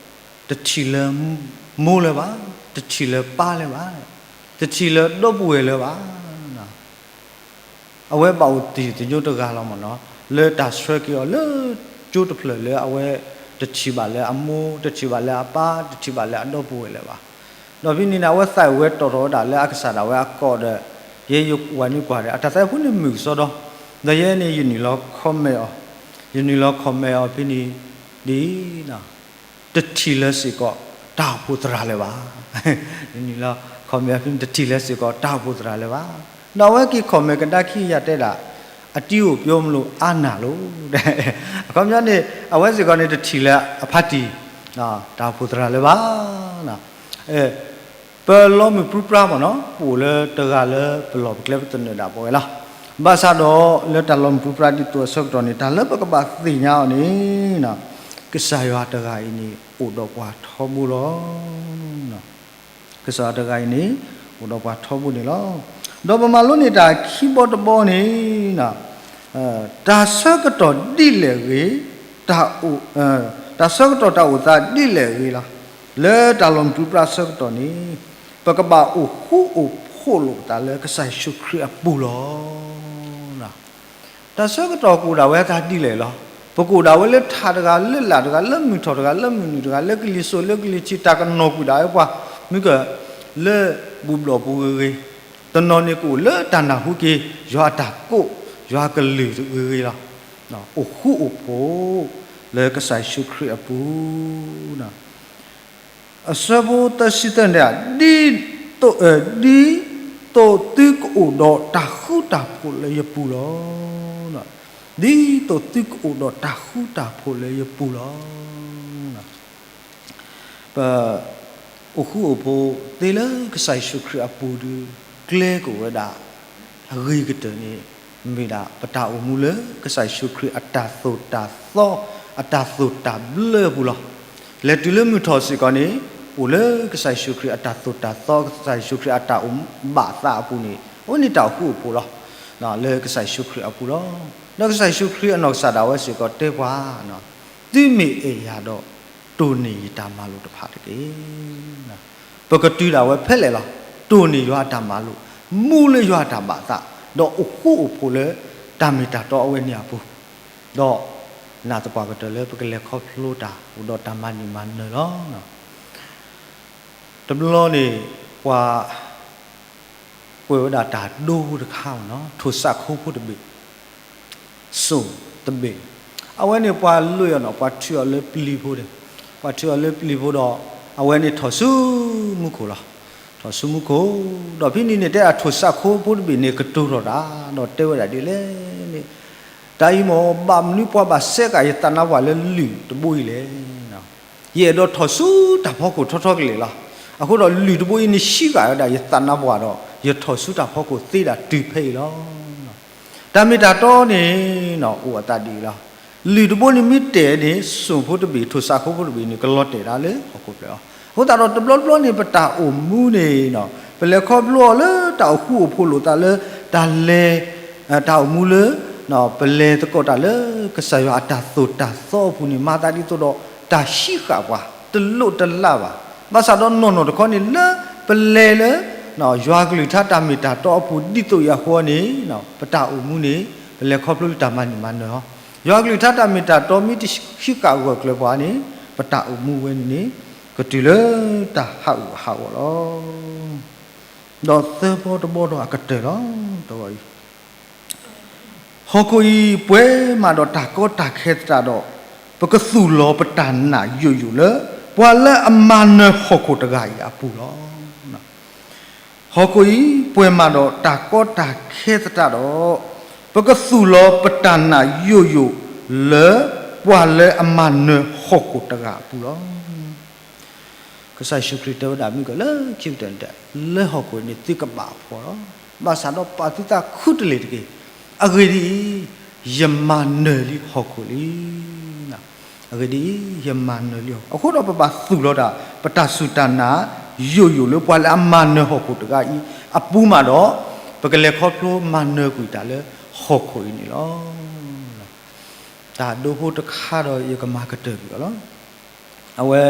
တထံၣ်လၢမိၢ်လၢၤဘၣ်, တထံၣ်လၢပၢ်လၢၤဘၣ်, တထံၣ်လၢဒီပုၢ်ဝဲၢ်လၢၤဘၣ်. အဝဲဘၣ်အိၣ်တ့ၢ်သညိတဂၤလီၤမ့ၢ်နီၤ, လၢတၢ်ဆှၢက့ၤအီၤလၢကၠိတဖျၢၣ်လၢအဝဲတထံၣ်ဘၣ်လၢအမိၢ်, တထံၣ်ဘၣ်လၢအပၢ်, တထံၣ်ဘၣ်လၢအဒီပုၢ်ဝဲၢ်လၢၤဘၣ်. ဒီးဖဲန့ၣ်န့ၣ် အဝဲသးဝဲတီၣ်ထီၣ်ဝဲဒၣ်လၢအကစၢ်ဒၣ်ဝဲအကီၢ်ဒီး ယဲယဝၤနုာ်ကွၢ်ဒီး အတၢ်သးဖိန့ၣ်မုာ်ကစီဒီ, ဒီးယဲန့ၣ်ယနုာ်လီၤ comment အီၤ, ယနုာ်လီၤ comment အီၤဖဲန့ၣ်ဒ်အံၤ, တထံၣ်လၢၤစ့ၢ်ကီးတၢ်အိၣ်ဖှိၣ်သရၣ်လၢၤဘၣ်. ယနုာ်လီၤ comment ဖဲန့ၣ် တထံၣ်လၢၤစ့ၢ်ကီးတၢ်အိၣ်ဖှိၣ်သရၣ်လၢၤဘၣ်. ဒီးအဝဲက့ၤ comment ကဒါခံကယၤတဲဒၣ်, အတံအိၣ်ပျိမလိၣ်အါနၢ်လိၤ, အခီပညီန့ၣ် အဝဲစ့ၢ်ကီးန့ၣ် တထံၣ်လၢၤအဖါတံၢ် တၢ်အိၣ်ဖှိၣ်သရၣ်လၢၤဘၣ်. ပလီၤမုၢ်ပြံပြါမ့ၢ်နီၤ, ပအိၣ်လၢတဂၤလၢပလီၢ်ပကျဲပသနၢၣ်ဒၣ်ပဝဲလီၤ. ဘၣ်ဆၣ်ဒီးလၢတၢ်လီၤမုၢ်ပြံပြါဒ်သိးအဆၢကတီၢ်န့ၣ် တၢ်လၢပကဘၣ်သ့ၣ်ညါအီၤန့ၣ်, ကစၢ်ယွၤတဂၤအံၤန့ၣ် အိၣ်ဒီးပှၤထီဘိလီၤ. ကစၢ်ယွၤတဂၤအံၤန့ၣ် အိၣ်ဒီးပှၤထီဘိန့ၣ်လီၤ. ဒီးပမၤလိန့ၢ်တၢ်ခံဘီတဘီန့ၣ် တၢ်ဆၢကတီၢ်ဒ်လဲၣ်ဂ့ၤ, တၢ်ဆၢကတီၢ်တၢ်အိၣ်သးဒ်လဲၣ်ဂ့ၤလီၤ. လၢတၢ်လီၤမုၢ်ပြံပြါဆၢကတီၢ်န့ၣ် ပကဘၣ်အိၣ်ဃူအိၣ်ဖိးလိာ်သးလၢကစၢ်ယ့ၣ်ၡူးခရံာ်အပူၤလီၤ. တၢ်ဆၢကတီၢ်ကအိၣ်ဒၣ်ဝဲအသးဒ်လဲၣ်လီၤ. ပကအိၣ်ဒၣ်ဝဲလၢထးတဂၤ, လၢလာ်တဂၤ, လၢမုၢ်ထီၣ်တဂၤ, လၢမုၢ်နုာ်တဂၤ, လၢကလံၤစိးလၢကလံၤထံး, တၢ်ကနီၣ်ကွံာ်ဒၣ်ဝဲပှၤ, မ့ၢ်က လၢဘူၣ်ဘျီၣ်ပူၤဂ့ၤဂ့ၤ, တနီၤန့ၣ်ကအိၣ်လၢတၢ်နၢ်ဟူက့ၤ ယွၤအတၢ်ကိး, ယွၤကလုၢ်တဂ့ၤဂ့ၤလီၤ. အိၣ်ဃူအိၣ်ဖိးလၢကစၢ်ယ့ၣ်ၡူးခရံာ်အပူၤ အဆၢဖိသၢဆံသၢန့ၣ်, ဒ်သိး, ဒ်သိးသုကအိၣ်ဒီးတၢ်ဃူတၢ်ဖိးလၢယပူၤလီၤ. ဒ်သိးသုကအိၣ်ဒီးတၢ်ဃူတၢ်ဖိးလၢယပူၤလီၤ. ပအိၣ်ဃူအိၣ်ဖိးသ့လၢကစၢ်ယ့ၣ်ၡူးခရံာ်အပူၤဒီး ကျဲကအိၣ်ဝဲဒၣ် အဂ့ၤကတၢၢ်န့ၣ် မ့ၢ်ဒၣ်ပတၢ်အိၣ်မူလၢကစၢ်ယ့ၣ်ၡူးခရံာ်အတၢ်သိၣ်တၢ်သီ, အတၢ်သိၣ်တၢ်ဘျၢအပူၤလီၤ. လဲၤတုၤလၢမုၢ်ထီၣ်စ့ၢ်ကီးန့ၣ် အိၣ်လၢကစၢ်ယ့ၣ်ၡူးခရံာ်အတၢ်သိၣ်တၢ်သီ, ကစၢ်ယ့ၣ်ၡူးခရံာ်အတၢ်အိၣ်ဘၣ်သးအပူၤန့ၣ် အဝဲန့ၣ်တၢ်အိၣ်ဃူအိၣ်ဖိးလီၤ. လၢကစၢ်ယ့ၣ်ၡူးခရံာ်အပူၤလီၤ. ဒီးကစၢ်ယ့ၣ်ၡူးခရံာ်အနီၢ်ကစၢ်ဒၣ်ဝဲစ့ၢ်ကီးတဲပှၤ, သုမ့ၢ်အဲၣ်ယၤဒီး တိၢ်န့ၢ်ယတၢ်မၤလိာ်တဖၣ်တက့ၢ်. ပကတုၤဒၣ်ဝဲဖဲလဲၣ်လီၤ. တိၢ်န့ၢ်ယွၤအတၢ်မၤလိာ်, မူလၢယွၤအတၢ်ဘၣ်သး, ဒီးအိၣ်ဃူအိၣ်ဖိးလၢတၢ်မ့ၢ်တၢ်တီအဝဲန့ၣ်အပူၤ, ဒီးနာ်သပှၢ်ကတၢၢ်လၢပကလဲၤခီဖျိတၢ်အိၣ်ဒီးတၢ်မၤန့ၢ်မၤနၢၤလီၤ. တဘျီန့ၣ် ပှၤ ကွဲးဝဲဒၣ်တၢ်ဒိဖိတခါမ့ၢ်နီၤ, ထိၣ်စးခိဖိတဘ့ၣ်, စိၣ်တဘ့ၣ်, အဝဲန့ၣ်ပှၤလွံၢ်အီၤနီၤ, ပှၤထုးအီၤလၢပျံၤဖိန့ၣ်, ပှၤထုးအီၤလၢပျံၤဖိဒီး အဝဲန့ၣ်ထီၣ်ဆူမူခိၣ်လီၤ. ထီၣ်ဆူမူခိၣ်, ဒီးဖဲန့ၣ်န့ၣ် တဲဒၣ်ထိၣ်စးခိဖိတဘ့ၣ်န့ၣ် ကတိၤထီၣ်တၢ်, ဒီးတဲဝဲဒၣ်ဒ်လဲၣ်န့ၣ်, တၢ်အံၤမ့ၢ်ဘၣ်မနုၤပှၤဘၣ်စဲးဃာ်ယသးနါပှၢ်လၢလုၢ်တဘိအံၤလဲၣ်. ယအဲၣ်ဒိးထီၣ်ဆူတၢ်ဖီခိၣ်ထီထီကလဲာ်လီၤ. အဃိဒီးလုၢ်တဘိအံၤန့ၣ် ဟံးဃာ်ဝဲဒၣ်ယသးနါပှၢ်ဒီး ယထီၣ်ဆူတၢ်ဖီခိၣ်သ့ဒၣ်တုၤဖဲအံၤလီၤ. တၢ်မ့ၢ်တၢ်တီန့ၣ် အိၣ်အသးဒ်အံၤလီၤ. လုၢ်တဘိန့ၣ်မ့ၢ်တဲာ်န့ၣ် စိၣ်ဖိတဘ့ၣ် ထိၣ်စးခိဖိတဘ့ၣ်န့ၣ် ကလီၤတဲာ်ဒၣ်လၢဟီၣ်ခိၣ်ဖျၢၣ်လီၤ. အဃိသတးဒီးတဘျီတဘျီန့ၣ် ပတၢ်အိၣ်မူန့ၣ် ပလဲၤခီဖျိအီၤလၢတၢ်အိၣ်ဃူအိၣ်ဖိးလိာ်သးလၢ တၢ်လဲၤ တၢ်အိၣ်မူလၢ ပလဲၤသကိးတၢ်လၢကစၢ်ယွၤအတၢ်သိၣ်တၢ်သီအပူၤန့ၣ် မၤသးဒ်သိးဒီး တၢ်ဟံးဃာ်ပှၤ တလိၣ်တလၢ်ဘၣ်. ဘၣ်ဆၣ်ဒီးနီၢ်နီၢ်တခီန့ၣ်လၢ ပလဲၤလၢ ယွၤကလုၢ်ကထါတၢ်မ့ၢ်တၢ်တီအပူၤဒ်သိးအံၤအဃိန့ၣ် ပတၢ်အိၣ်မူန့ၣ် ပလဲၤခီဖျိလၢတၢ်မၤန့ၢ်မၤနၢၤအီၤ, ယွၤကလုၢ်ကထါတၢ်မ့ၢ်တၢ်တီမ့ၢ်တဟံးဃာ်ဂၢၢ်ကျၢၤပှၤန့ၣ် ပတၢ်အိၣ်မူဝဲန့ၣ်န့ၣ် ကတုၤလၢတၢ်ဟးဂူာ်ဟးဂီၤလီၤ. ဒီးသၢဘီတဘီဒီးအကတၢၢ်လီၤ. တဂီၤအံၤ ဟီၣ်ခိၣ်အံၤ ပှဲၤမးဒီးတၢ်ကီတၢ်ခဲသတးဒီး, ပကသူၣ်လီၤပတၢ်နာ်ယိာ်ယိာ်လၢ ပှၤလၢအမၤနၢၤဟီၣ်ခိၣ်တဂၤအံၤအပူၤလီၤ. ဟီၣ်ခိၣ်အံၤ ပှဲၤမးဒီးတၢ်ကီတၢ်ခဲသတးဒီး, ပကသူၣ်လီၤပတၢ်နာ်ယိာ်ယိာ်လၢ ပှၤလၢအမၤနၢၤဟီၣ်ခိၣ်တဂၤအပူၤလီၤ. ကစၢ်ယ့ၣ်ၡူးခရံာ်တဲဝဲဒၣ်မ့ၢ်ကလၢခံကတၢၢ်န့ၣ် လၢဟီၣ်ခိၣ်န့ၣ်သုကဘၣ်ဖှီၣ်လီၤ. ဘၣ်ဆၣ်ဒီးပာ်သုသးခူတလ့ၢ်တက့ၢ်. အဂ့ၢ်ဒ်အံၤ, ယမၤနၢၤလံဟီၣ်ခိၣ်လံ. အဂ့ၢ်ဒ်အံၤ, ယမၤနၢၤလံဟီၣ်ခိၣ်. အဃိဒီးပဘၣ်သူၣ်လီၤတၢ် ပတၢ်စူၢ်တၢ်နာ်ယိာ်ယိာ်လၢပှၤလၢအမၤနၢၤဟီၣ်ခိၣ်တဂၤအံၤအပူၤမးဒီး, ပကလဲၤခီဖျိမၤနၢၤကွံာ်တၢ်လၢဟီၣ်ခိၣ်အံၤန့ၣ်လီၤ. တၢ်ဒိဖိတခါဒီးယကမၤကတၢၢ်ကွံာ်အီၤလီၤ. အဝဲ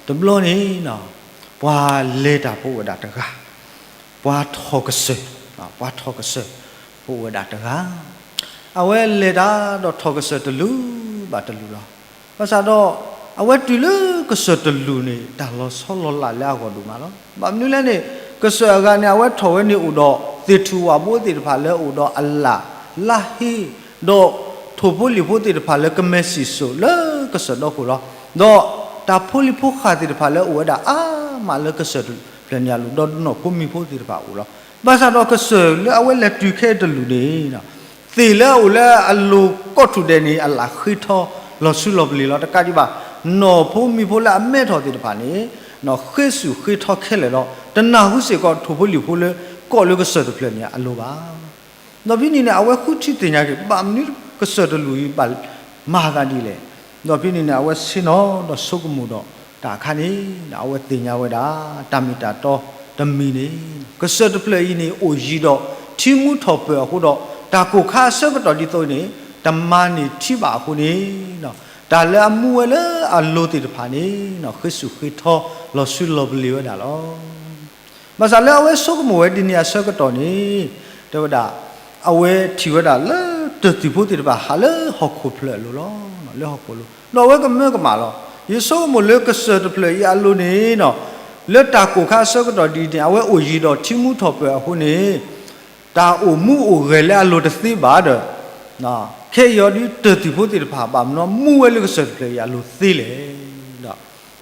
တဘျီန့ၣ် ပှၤလဲၤတၢ်ဖိအိၣ်ဝဲဒၣ်တဂၤ, ပှၤထီၣ်ကစၢၢ်, ပှၤထီၣ်ကစၢၢ်ဖိအိၣ်ဝဲဒၣ်တဂၤ, အဝဲလဲၤတၢ်ဒီးထီၣ်ကစၢၢ်တလူၤဘၣ်တလူၤလီၤ. ဘၣ်ဆၣ်ဒီး အဝဲတုၤလၢကစၢၢ်တလူၤန့ၣ် တၢ်လီၤဆီလီၤလးလၢအဂီၢ်ဒိၣ်မးလီၤ. ဘၣ်မနုၤလဲၣ်န့ၣ် ကစၢၢ်အဂၤန့ၣ် အဝဲထီၣ်ဝဲန့ၣ်အိၣ်ဒီးသ့ၣ်ထူၣ်ဝၣ်ဘိသ့ၣ်တဖၣ်လၢအိၣ်ဒီးအလၣ်လါဟ့, ဒီးထိၣ်ဖိလံၣ်ဖိသ့ၣ်တဖၣ်လၢကမဲၤစံၣ်စိၣ်လၢကစၢၢ်ဒီခိၣ်လီၤ. ဒီးတၢ်ဖိလံၤဖိဃၢ်သ့ၣ်တဖၣ်လၢအိၣ်ဝဲဒၣ်အါမးလၢကစၢၢ်တဖျၢၣ်န့ၣ်အလိၤ ဒီးနီၢ်ဖိမံၤဖိသ့ၣ်တဖၣ်အိၣ်လီၤ. ဘၣ်ဆၣ်ဒီးကစၢၢ်လၢအဝဲလဲၤတုၤခဲအံၤတလူၤန့ၣ် သ့ၣ်လၢအအိၣ်လၢအလိၤကိးထူၣ်ဒဲးန့ၣ် အလၣ်ဃ့ထီလီၤဆူလီၤပလ့ၤလီၤ. တကးဒံးဘၣ် နီၢ်ဖိမံၤဖိလၢအမဲထီၣ်သ့ၣ်တဖၣ်န့ၣ် ဃ့ဆူၣ်ဃ့ထီခဲလၢာ်လီၤ. တနၢ်ဟူစ့ၢ်ကီးထိၣ်ဖိလံၣ်ဖိလၢကိးလၢကစၢၢ်တဖျၢၣ်န့ၣ်အလိၤဘၣ်. ဒီးဖဲန့ၣ်န့ၣ် အဝဲဃုထံၣ်သ့ၣ်ညါက့ၤ ဘၣ်မနုၤကစၢၢ်တလူၤအံၤဘၣ်မၤသးဒ်လဲၣ်. ဒီးဖဲန့ၣ်န့ၣ် အဝဲဆ့ၣ်နီၤဒီးဆိကမိၣ်ဒီးတၢ်အခါန့ၣ် အဝဲသ့ၣ်ညါဝဲဒၣ် တၢ်မ့ၢ်တၢ်တီတမံၤန့ၣ် ကစၢၢ်တဖျၢၣ်အံၤန့ၣ် အိၣ်ယံၤဒီးထံမူထီၣ်ပၢၢ်အဃိဒီး တၢ်ကိၢ်ခါအဆၢကတီၢ်ဒ်သိးန့ၣ် တမၤန့ၢ်ထံဘၣ်အဃိန့ၣ် တၢ်လၢအမူဝဲလၢအလိၤသ့ၣ်တဖၣ်န့ၣ် ဃ့ဆူၣ်ဃ့ထီလီၤဆူလီၤပလ့ၤဝဲဒၣ်လီၤ. ဘၣ်ဆၣ်လၢအဝဲဆိကမိၣ်ဝဲဒ်န့ၣ်အဆၢကတီၢ်န့ၣ် တဲဝဲဒၣ် အဝဲထံၣ်ဝဲဒၣ်လၢတၢၢ်သံၣ်ဖိသ့ၣ်တဖၣ်ဟးလၢဟီၣ်ခိၣ်ဖျၢၣ်အလိၤလီၤ. လၢဟီၣ်ခိၣ်အလိၤ ဒီးအဝဲကမၢကမၣ်လီၤ. ယဆိကမိၣ်လၢကစၢၢ်တဖျၢၣ်အံၤအလိၤန့ၣ် လၢတၢ်ကိၢ်ခါအဆၢကတီၢ်ဒ်န့ၣ် အဝဲအိၣ်ယံၤဒီးထံမူထီၣ်ပၢၢ်အဃိန့ၣ် တၢ်အိၣ်မူအိၣ်ဂဲၤလၢအလိၤတသ့ဘၣ်ဒီး ခဲအံၤအီၤဒ်တၢၢ်သံၣ်ဖိသ့ၣ်တဖၣ် ဘၣ်မနုၤမူဝဲလၢကစၢၢ်တဖျၢၣ်အံၤအလိၤသ့လဲၣ်. ဒီး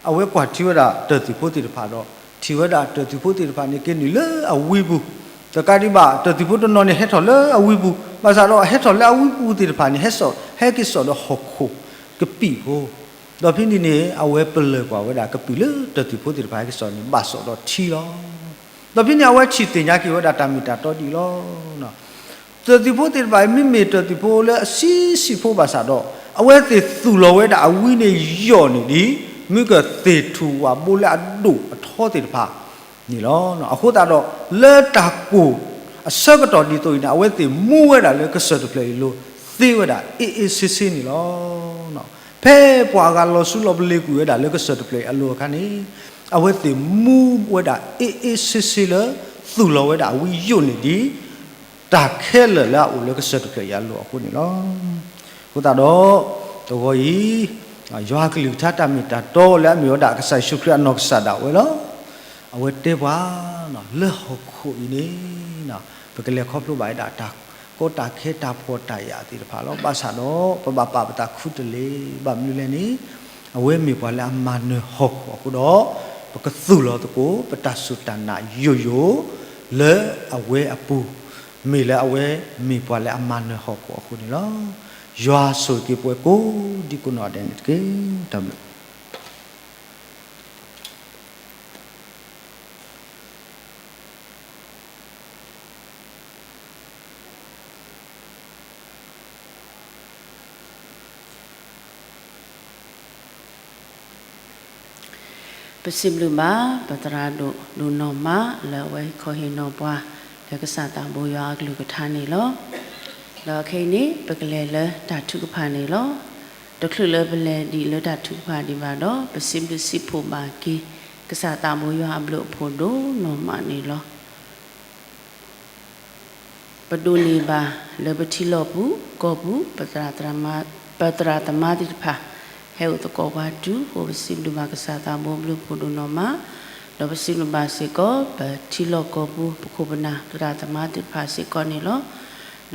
အဝဲကွၢ်ထံဝဲဒၣ်တၢၢ်သံၣ်ဖိသ့ၣ်တဖၣ်ဒီး ထံၣ်ဝဲဒၣ်တၢၢ်သံၣ်ဖိသ့ၣ်တဖၣ်န့ၣ် က့ၤနုာ်လၢအဝံပူၤ, တကးဒံးဘၣ် တၢၢ်သံၣ်ဖိတနီၤန့ၣ် ဟဲထီၣ်လၢအဝံပူၤ, ဘၣ်ဆၣ်ဒီးအဟဲထီၣ်လၢအဝံပူၤသ့ၣ်တဖၣ်န့ၣ် ဟဲစိာ် ဟဲက့ၤစိာ်ဒီးဟီၣ်ခိၣ်ကပံာ်ဖိ, ဒီးဖဲန့ၣ်န့ၣ် အဝဲပလၢၢ်ကွၢ်ဝဲဒၣ်ကပံာ်လၢတၢၢ်သံၣ်ဖိသ့ၣ်တဖၣ်ဟဲက့ၤစိာ်န့ၣ် ဘၣ်စိာ်ဒီးထံလီၤ. ဒီးဖဲန့ၣ် အဝဲထံၣ်သ့ၣ်ညါက့ၤဝဲဒၣ်တၢ်မ့ၢ်တၢ်တီဒ်အံၤလီၤ. တၢၢ်သံၣ်ဖိသ့ၣ်တဖၣ်အံၤ မ့မ့ၢ်တၢၢ်သံၣ်ဖိလၢအဆံးဆံးဖိဘၣ်ဆၣ်ဒီး အဝဲသ့ၣ်သူၣ်လီၤဝဲဒၣ်အဝံန့ၣ်ယိာ်န့ၢ်ဒံး မ့ၢ်ကသ့ၣ်ထူၣ်ဝၣ်ဘိလၢအဒိၣ်အထီသ့ၣ်တဖၣ်န့ၣ်လီၤ. အဃိသတးဒီး လၢတၢ်ကိၢ်အဆၢကတီၢ်ဒ်သိးအံၤန့ၣ် အဝဲသ့ၣ်မူဝဲဒၣ်လၢကစၢၢ်တဖျၢၣ်အံၤအလိၤ သ့ဝဲဒၣ်အ့ၣ်အ့ၣ်ဆ့ဆ့န့ၣ်လီၤ. ဖဲပှၤအဂၤလီၤဆူလီၤပလ့ၤကွံာ်ဝဲဒၣ်လၢကစၢၢ်တဖျၢၣ်အံၤအလိၤအခါန့ၣ် အဝဲသ့ၣ်မူဝဲဒၣ်အ့ၣ်အ့ၣ်ဆ့ဆ့လၢ သူၣ်လီၤဝဲဒၣ်အဝံယိာ်န့ၢ်ဒံး တၢ်ခဲလၢာ်လၢအအိၣ်လၢကစၢၢ်တဖျၢၣ်အံၤအလိၤအဃိန့ၣ်လီၤ. အဃိသတးဒီး တဂီၤအံၤ ယွၤအကလုၢ်ကထါတၢ်မ့ၢ်တၢ်တီလၢအမ့ၢ်ဝဲဒၣ်ကစၢ်ယ့ၣ်ၡူးခရံာ်အနီၢ်ကစၢ်ဒၣ်ဝဲလီၤ. အဝဲတဲပှၤ လၢဟီၣ်ခိၣ်အံၤန့ၣ် ပကလဲၤခီဖျိဘၣ်ဝဲဒၣ်တၢ်ကီတၢ်ခဲတၢ်ဖှီၣ်တၢ်ယာ်သ့ၣ်တဖၣ်လီၤ. ဘၣ်ဆၣ်ဒီး ပဘၣ်ပာ်ပသးခူတလ့ၢ် ဘၣ်မနုၤလဲၣ်န့ၣ် အဝဲမ့ၢ်ပှၤလၢအမၤနၢၤဟီၣ်ခိၣ်အဃိဒီး ပကသူၣ်လီၤသကိး ပတၢ်စူၢ်တၢ်နာ်ယိာ်ယိာ် လၢအဝဲအပူၤ မ့ၢ်လၢအဝဲမ့ၢ်ပှၤလၢအမၤနၢၤဟီၣ်ခိၣ်အဃိန့ၣ်လီၤ. ယွၤဆိၣ်ဂ့ၤက့ၤပှၤကိးဒံကိးနီၢ်ဒဲးန့ၣ်တက့ၢ်. တၢ်ဘျုး ပစံးဘျုးဘၣ် ပသရၣ်ဒိၣ်ဒိၣ်နီၢ်မး လၢအဝဲဟ့ၣ်ခီဟ့ၣ်နီၤပှၤ လၢကစၢ်သးဘိယွၤအကလုၢ်ကထါန့ၣ်လီၤ. ဒီးခဲအံၤန့ၣ် ပကလဲၤလၢတၢ်ထုကဖၣ်န့ၣ်လီၤ. တချုးလၢပလဲၤဒံးလၢတၢ်ထုကဖၣ်ဒံးဘၣ်ဒီး ပစံးဘျုးစံးဖှိၣ်ဘၣ်က့ၤ ကစၢ်သးဘိယွၤအဘျုးအဖှိၣ်ဒိၣ်နီၢ်မးန့ၣ်လီၤ. ပဒိးန့ၢ်ဘၣ်လၢပထံလီၢ်ပူၤကီၢ်ပူၤ ပသရၣ်သမါသ့ၣ်တဖၣ် ဟဲအိၣ်သကိးပှၤတုၤဃီၤ ပစံးဘျုးဘၣ်ကစၢ်သးဘိဘျုးဖှိၣ်ဒိၣ်နီၢ်မး, ဒီးပစံးဘျုးဘၣ်စ့ၢ်ကီး ပထံလီၢ်ကီၢ်ပူၤ ပခိၣ်ပနၢ်သရၣ်သမါသ့ၣ်တဖၣ်စ့ၢ်ကီးန့ၣ်လီ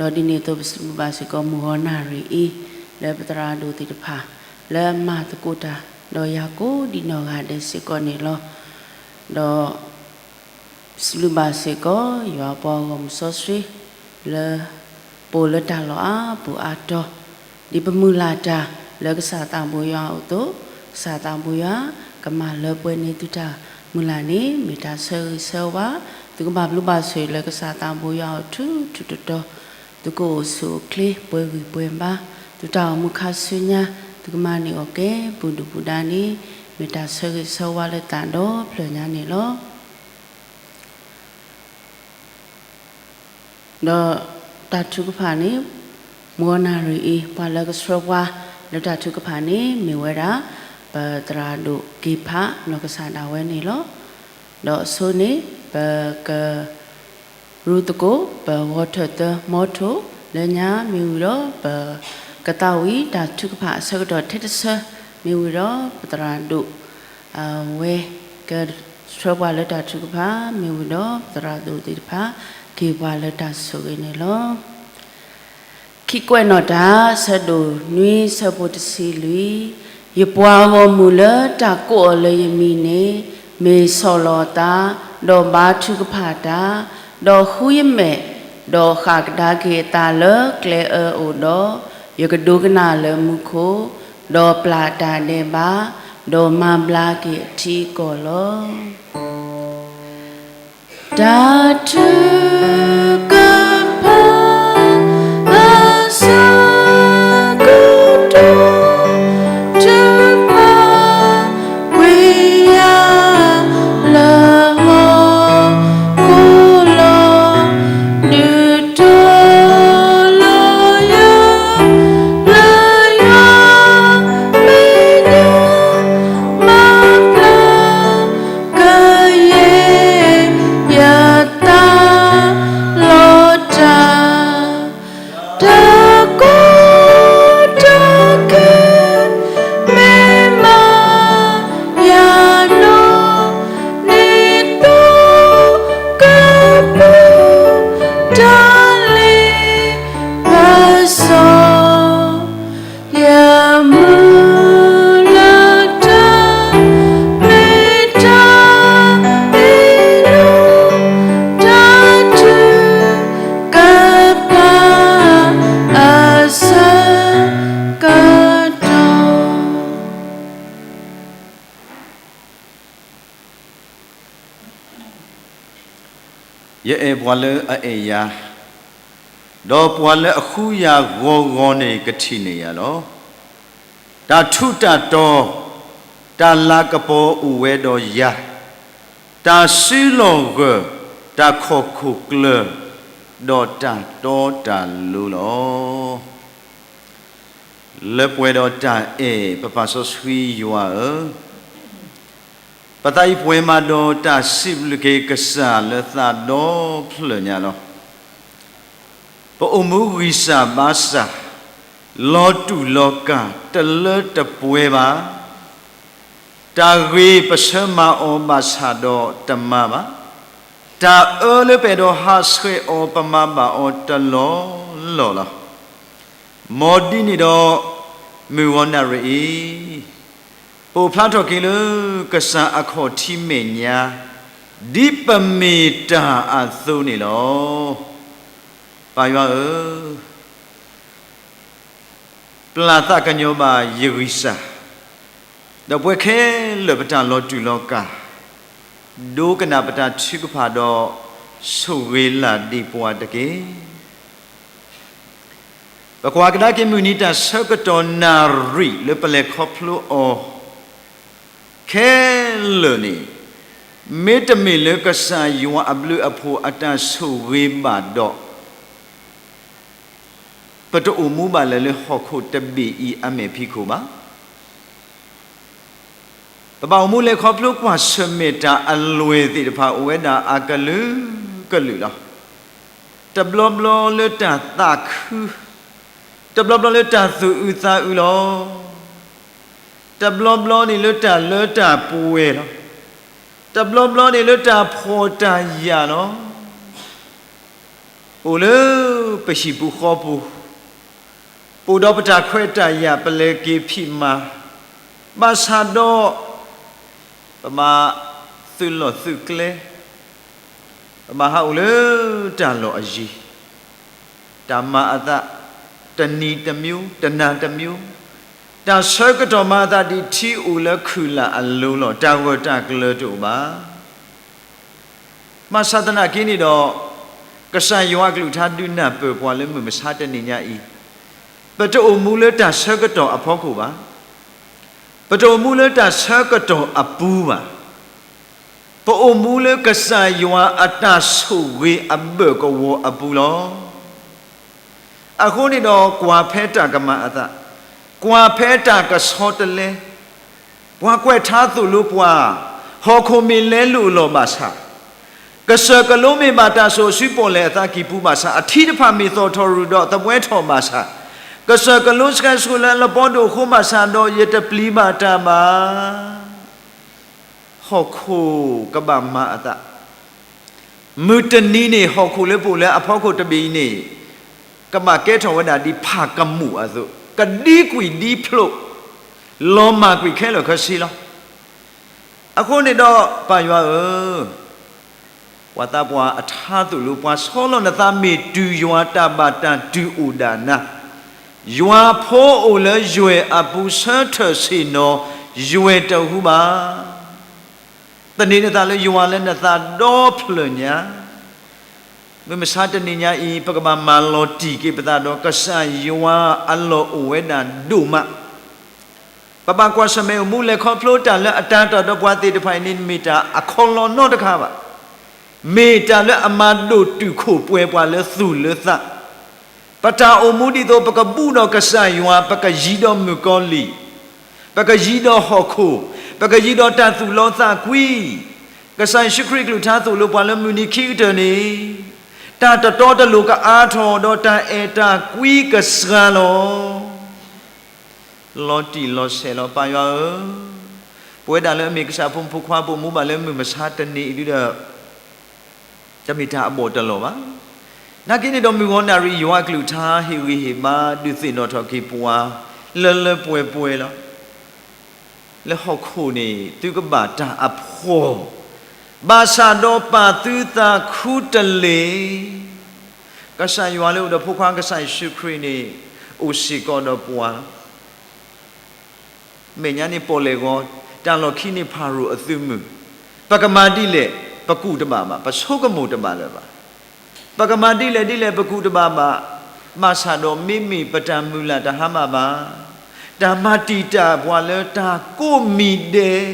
ၤ. ဒီးဒ်န့ၣ်အသိး ပစံးဘျုးဘၣ်စ့ၢ်ကီး မုၢ်ဂီၤနၣ်ရံၣ်အံၤ လၢပသရၣ်ဒိၣ်သ့ၣ်တဖၣ် လၢအမၤသကိးတၢ် ဒီးယၤကိးဒံနီၢ်ဂၤဒဲးစ့ၢ်ကီးန့ၣ်လီၤ. ဒီး စံးဘျုးဘၣ်စ့ၢ်ကီး ယွၤအပှၤဂီၢ်မုၢ်စီဆှံ လၢ ပအိၣ်လၢတၢ်လီၢ်အါပူၤအါတီၤ, ဒ်ပမုၢ်လၢ်တၢ်လၢကစၢ်သးဘိယွၤအအိၣ်အသိး, ကစၢ်သးဘိယွၤ ကမၤလၢပှဲၤန့ၢ်သုတၢ်မုၢ်လၢ်န့ၣ် မ့ၢ်တၢ်ဆၢဂ့ၤဆၢဝါ, သုကဘၣ်ဘျုးဘၣ်ဆိၣ်ဂ့ၤလၢကစၢ်သးဘိယွၤအအိၣ်ထူထူတီတီ, သုကအိၣ်ဆူၣ်အိၣ်ချ့ ပှဲၤဂံၢ်ပှဲၤဘါ, သုတၢ်အိၣ်မူခါဆူညါ သုကမၤန့ၢ်အီၣ်ကဲ ပူၤဒုၣ်ပူၤဒါန့ၣ် မ့ၢ်တၢ်ဆၢဂ့ၤဆၢဝါလၢသးဒီဖျၢၣ်ညါန့ၣ်လီၤ. ဒီးတၢ်ထုကဖၣ်န့ၣ် မုၢ်ဂီၤနၣ်ရံၣ်အံၤ ပှၤလၢကဆှၢပှၤလၢတၢ်ထုကဖၣ်န့ၣ် မ့ၢ်ဝဲဒၣ် ပသရၣ်ဒိၣ်က့ၤဖး နီၢ်ကစၢ်ဒၣ်ဝဲန့ၣ်လီၤ. ဒီးအဆိန့ၣ် ပကရူၢ်သကိး ပဂီၤထၢၣ်သၢမီထိၣ် လၢညါ မ့ၢ်ဝံၤဒီး ပကသးဝံၣ်တၢ်ထုကဖၣ်အဆၢကတီၢ်ထဲတဆၢ မ့ၢ်ဝံၤဒီး ပသရၣ်ဒိၣ် အဝဲ ကဆှၢပှၤလၢတၢ်ထုကဖၣ် မ့ၢ်ဝံၤဒီး ပသရၣ်ဒိၣ်သ့ၣ်တဖၣ် က့ၤပှၤလၢတၢ်ဆိၣ်ဂ့ၤန့ၣ်လီၤ. ခံကွဲးနီၣ်တၢ် ဆၢဒိၣ်နွံ ဆၢဖိတဆံလွံၢ်, ယပှၤဂီၢ်မုၢ်လၢတၢ်ကိးအီၤလၢယမံၤန့ၣ် မ့ၢ်ဆီၣ်လီၤအသး, ဒီးဘါထုကဖၣ်တၢ်, ဒီးဃုယမဲာ်, ဒီးဃၣ်ကဒါက့ၤအသးလၢကျဲအၢအအိၣ်ဒီး, ယကဒိကနၣ်လၢမူခိၣ်, ဒီးပျၢ်တၢ်ဒဲးဘး, ဒီးမၤဘျါက့ၤအထံအကီၢ်လီၤ. တၢ်ထုကဖၣ်အဆၢကတီၢ် ထုကဖၣ်ကွံာ်ယၤလၢဟီၣ်ခိၣ်လီၤ. ဒုးတီၤလီၤယၤလၢယွၤမဲာ်ညါ မၤဘျါ ကယဲၢ်ယသးလီၤတၢ်, တၢ်ကီတၢ်ခဲ မ့ၢ်မၤယၤနီၢ်, န့ၢ်သီကပိာ်တၢ်လ့ပစီ ယမုၢ်လၢ်တၢ် မ့ၢ်တၢ်အ့ၣ်လိာ် တၢ်ထုကဖၣ်အဆၢကတီၢ်. ယအဲၣ်ပှၤလၢအအဲၣ်ယၤ, ဒီးပှၤလၢအဃုယၤဂီၤဂီၤန့ၣ် ကထံၣ်န့ၢ်ယၤလီၤ. တၢ်ထူးတၢ်တီၤ, တၢ်လၤကပီၤအိၣ်ဝဲဒီးယၤ, တၢ်စုလီၢ်ဂၢၢ်, တၢ်ခီၣ်ခိၣ်ကျၢၢ်, ဒီးတၢ်တီတၢ်လိၤလီၤ. လၢပှဲၤဒီးတၢ်အဲၣ် ပပၢ်စီဆှံယွၤဧၢ, ပသးအံၤပှဲၤမးဒီးတၢ်စံးဘျုးက့ၤကစၢ်လၢသးဒီဖျၢၣ်ညါလီၤ. ပအိၣ်မူဂံၢ်စၢ်ဘါစၢ်, လီၤတူာ်လီၤကာ်တလၢတပှဲၤဘၣ်. တၢ်ဂ့ၤပဆၢမၤအီၤဘၣ်ဆၣ်ဒီးတမၤဘၣ်. တၢ်အၢလၢပအဲၣ်ဒိးဟးဆှဲးအီၤ ပမၤဘၣ်အီၤတလီၢ်လီၢ်လီၤ. မ်ဒ်န့ၣ်ဒီး မုၢ်ဂီၤနၣ်ရံၣ်အံၤ ပအိၣ်ဖျါထီၣ်က့ၤလၢကစၢ်အခီၣ်ထံးမဲာ်ညါ ဒ်ပမ့ၢ်တၢ်အသိးန့ၣ်လီၤ. ပၢ်ယွၤဧၢ, ပျၢ်သးကညီၤဘၣ်ယဂံၢ်စၢ်, ဒီးပဝဲခဲလၢာ်ပတၢ်လီၤတူာ်လီၤကာ်, ဒိကနၣ်ပတၢ်ထုကဖၣ်ဒီး ဆိၣ်ဂ့ၤလၢ်ဒ့ၣ်ပှၤတက့ၢ်. ပကွၢ်ကဒါက့ၤမုၢ်နံၤတၢ်ဆၢကတီၢ်နၣ်ရံၣ်လၢပလဲၤခီဖျိအီၤ ခဲလၢာ်န့ၣ် မ့တမ့ၢ်လၢကစၢ်ယွၤအဘျုးအဖှိၣ်အတၢ်ဆိၣ်ဂ့ၤဘၣ်ဒီး ပတအိၣ်မူဘၣ်လၢၤလၢဟီၣ်ခိၣ်တဘ့ၣ်အံၤအမဲာ်ဖံးခိၣ်ဘၣ်. ပဘၣ်အိၣ်မူလဲၤခီဖျိကွၢ်ဆၢၣ်မဲာ်တၢ်အလွဲၢ်သ့ၣ်တဖၣ်အိၣ်ဝဲဒၣ်အကလုာ်ကလုာ်လီၤ. တဘျီဘျီလၢတၢ်သးခု, တဘျီဘျီလၢတၢ်သူၣ်အုးသးအုးလီၤ. တဘျီဘျီန့ၣ်လၢတၢ်လၢတၢ်ပှဲၤလီၤ. တဘျီဘျီန့ၣ်လၢတၢ်ဖှီၣ်တၢ်ယာ်လီၤ. အိၣ်လၢပဟံၣ်ပူၤဃီပူၤ, ပအိၣ်ဒီးပတၢ်ခွဲးတၢ်ယာ် ပလဲၤက့ၤဖံးမၤ, ဘၣ်ဆၣ်ဒီး ပဘၣ်သုးလီၢ်သုးကျဲ, ပဘၣ်ဟးအိၣ်လၢတၢ်လီၢ်အယံၤ, တၢ်မၤအသး တစ်နည်းတစ်မျိုး, တစ်နံၤတစ်မျိုး, တၢ်ဆၢကတီၢ်မၤအသးဒ်ထံအိၣ်လၢခုၣ်လၢ်အလိၤလီၤ. တၢ်ဂၢၢ်တၢ်ကျၢၤတအိၣ်ဘၣ်. ဘၣ်ဆၣ်သနာ်က့န့ၣ်ဒီး ကစၢ်ယွၤအကလုၢ်ကထါဒုးနၢ်ပၢၢ်ပှၤလၢမုၢ်မဆါတနံၤညါအံၤ, ပတအိၣ်မူလၢတၢ်ဆၢကတီၢ်အဖီခိၣ်ဘၣ်. ပတအိၣ်မူလၢတၢ်ဆၢကတီၢ်အပူၤဘၣ်. ပအိၣ်မူလၢကစၢ်ယွၤအတၢ်ဆိၣ်ဂ့ၤအဘၢၣ်ကဝီၤအပူၤလီၤ. အဃိန့ၣ်ဒီး ကွၢ်ဖဲတၢ်ကမၤအသး, ကွၢ်ဖဲတၢ်ကဆီတလဲ, ပှၤကွဲးထါသိၣ်လိပှၤ, ဟီၣ်ခိၣ်မ့ၢ်လဲလိာ်အလီၢ်ဘၣ်ဆၣ်, ကစၢၢ်ကလိမ့ၢ်ဘၣ်တၢ်စိာ်အစုပီၣ်လဲၣ်အသးကံၢ်ပူၤဘၣ်ဆၣ်, အထံတဖၣ်မ့ၢ်သီၣ်ထီၣ်ရုၢ်ဒီးသဘှဲထီၣ်ဘၣ်ဆၣ်, ကစၢၢ်ကလိဆှဲဆှိးလၢအလပီဒိၣ်အဃိဘၣ်ဆၣ်ဒီး ယတပျံၤဘၣ်တၢ်ဘၣ်. ဟီၣ်ခိၣ်ကဘၣ်မၤအသး မုၢ်တနံၤန့ၣ် ဟီၣ်ခိၣ်လၢပအိၣ်လၢအဖီခိၣ်တဘ့ၣ်အံၤန့ၣ် ကဘၣ်ကဲထီၣ်ဝဲဒၣ်ဒ်ဖးကမူၣ်အသိး, ကဒံကွံာ်ဒံဖျိး, လီၤမၢ်ကွံာ်ခဲလၢာ်ခဲဆ့လီၤ. အဃိန့ၣ်ဒီးပၢ်ယွၤဧၢ, ပှၤသးပှၢ်အထါသိၣ်လိ ပှၤဆီလီၤနသးမ့ၢ်တုၤယွၤတၢ်ဘၣ်တၢ်တုၤအိၣ်ဒၣ်နၤ, ယွၤဖိအိၣ်လၢယွဲၢ်အပူၤဆၢထၢၣ်ဆ့ၣ်နီၤ, ယွဲၢ်တဟူဘၣ်. သန့ၤနသးလၢယွၤလၢနသးဒီဖျၢၣ်ညါ မုၢ်မဆါတနံၤညါအံၤ ပကဘၣ်မၤလီၤတံၢ်က့ၤပသးဒီးကစၢ်ယွၤအလီၢ်အိၣ်ဝဲဒၣ်ဒိၣ်မး, ပဘၣ်ကွၢ်ဆၢၣ်မဲာ်အိၣ်မူလဲၤခီဖျိတၢ်လၢအတၤတၢ်ဒီးပှၤသ့ၣ်တဖၣ်အံၤန့ၣ် မ့ၢ်တၢ်အခီလီၤနီတခါဘၣ်. မ့ၢ်တၢ်လၢအမၤဒိၣ်တုာ်ခိၣ်ပှဲၤပှၤလၢသူၣ်လၢသး, ပတၢ်အိၣ်မူဒ်သိးပကဘူၣ်ဒီးကစၢ်ယွၤ ပကယံၤဒီးမုၣ်ကီၤလံၢ်, ပကယံၤဒီးဟီၣ်ခိၣ်, ပကယံၤဒီးတၢ်သူၣ်လီသးကွံ, ကစၢ်ယ့ၣ်ၡူးခရံာ်ကလုၢ်ကထါသိၣ်လိပှၤလၢမုၢ်နံၤခံကတၢၢ်န့ၣ်, တၢ်တတီတလိၤကအါထီၣ်ဒီးတၢ်အဲၣ်တၢ်ကွံကစှၤလီၤ. လီၤတံၢ်လီၤဆဲးလီၤ ပၢ်ယွၤဧၢ, ပဝဲဒၣ်လၢအမ့ၢ်ကစၢ်ဖိမုၣ်ဖိခွါ ပအိၣ်မူဘၣ်လၢမုၢ်မဆါတနံၤအံၤဒုဒီး တမ့ၢ်တၢ်အဘီၣ်တလီၢ်ဘၣ်. နာ်က့န့ၣ်ဒီးမုၢ်ဂီၤနၣ်ရံၣ် ယွၤအကလုၢ်ကထါဟ့ၣ်ဂံၢ်ဟ့ၣ်ဘါ ဒုးသ့ၣ်နီၣ်ထီၣ်က့ၤပှၤ လၢလၢပှဲၤပှဲၤလီၤ. လၢဟီၣ်ခိၣ်န့ၣ် သုကဘၣ်တၢ်အဖှီၣ်, ဘၣ်ဆၣ်ဒီးပာ်သုသးခူတလ့ၢ်, ကစၢ်ယွၤလၢအိၣ်ဒီးဖိခွါကစၢ်ယ့ၣ်ၡူးခရံာ်န့ၣ် အိၣ်စ့ၢ်ကီးဒီးပှၤလီၤ. မဲာ်ညါန့ၣ်ပီၣ်လဲၣ်ဂီၤ, တၢ်လီၢ်ခံန့ၣ်ဖၤရိၤအသုးမုၢ်, ပကမၤဒ်လဲၣ် ပကူၣ်တဘၣ်ဘၣ်, ပဆိကမိၣ်တဘၣ်လၢၤဘၣ်. ပကမၤဒ်လဲၣ်ဒ်လဲၣ် ပကူၣ်တဘၣ်ဘၣ်, ဘၣ်ဆၣ်ဒီးမ့မ့ၢ်ပတၢ်မုၢ်လၢ်တဟါမၢ်ဘၣ်, တၢ်မၤတံာ်တာ်ပှၤလၢတၢ်ကိးမံၤဒဲး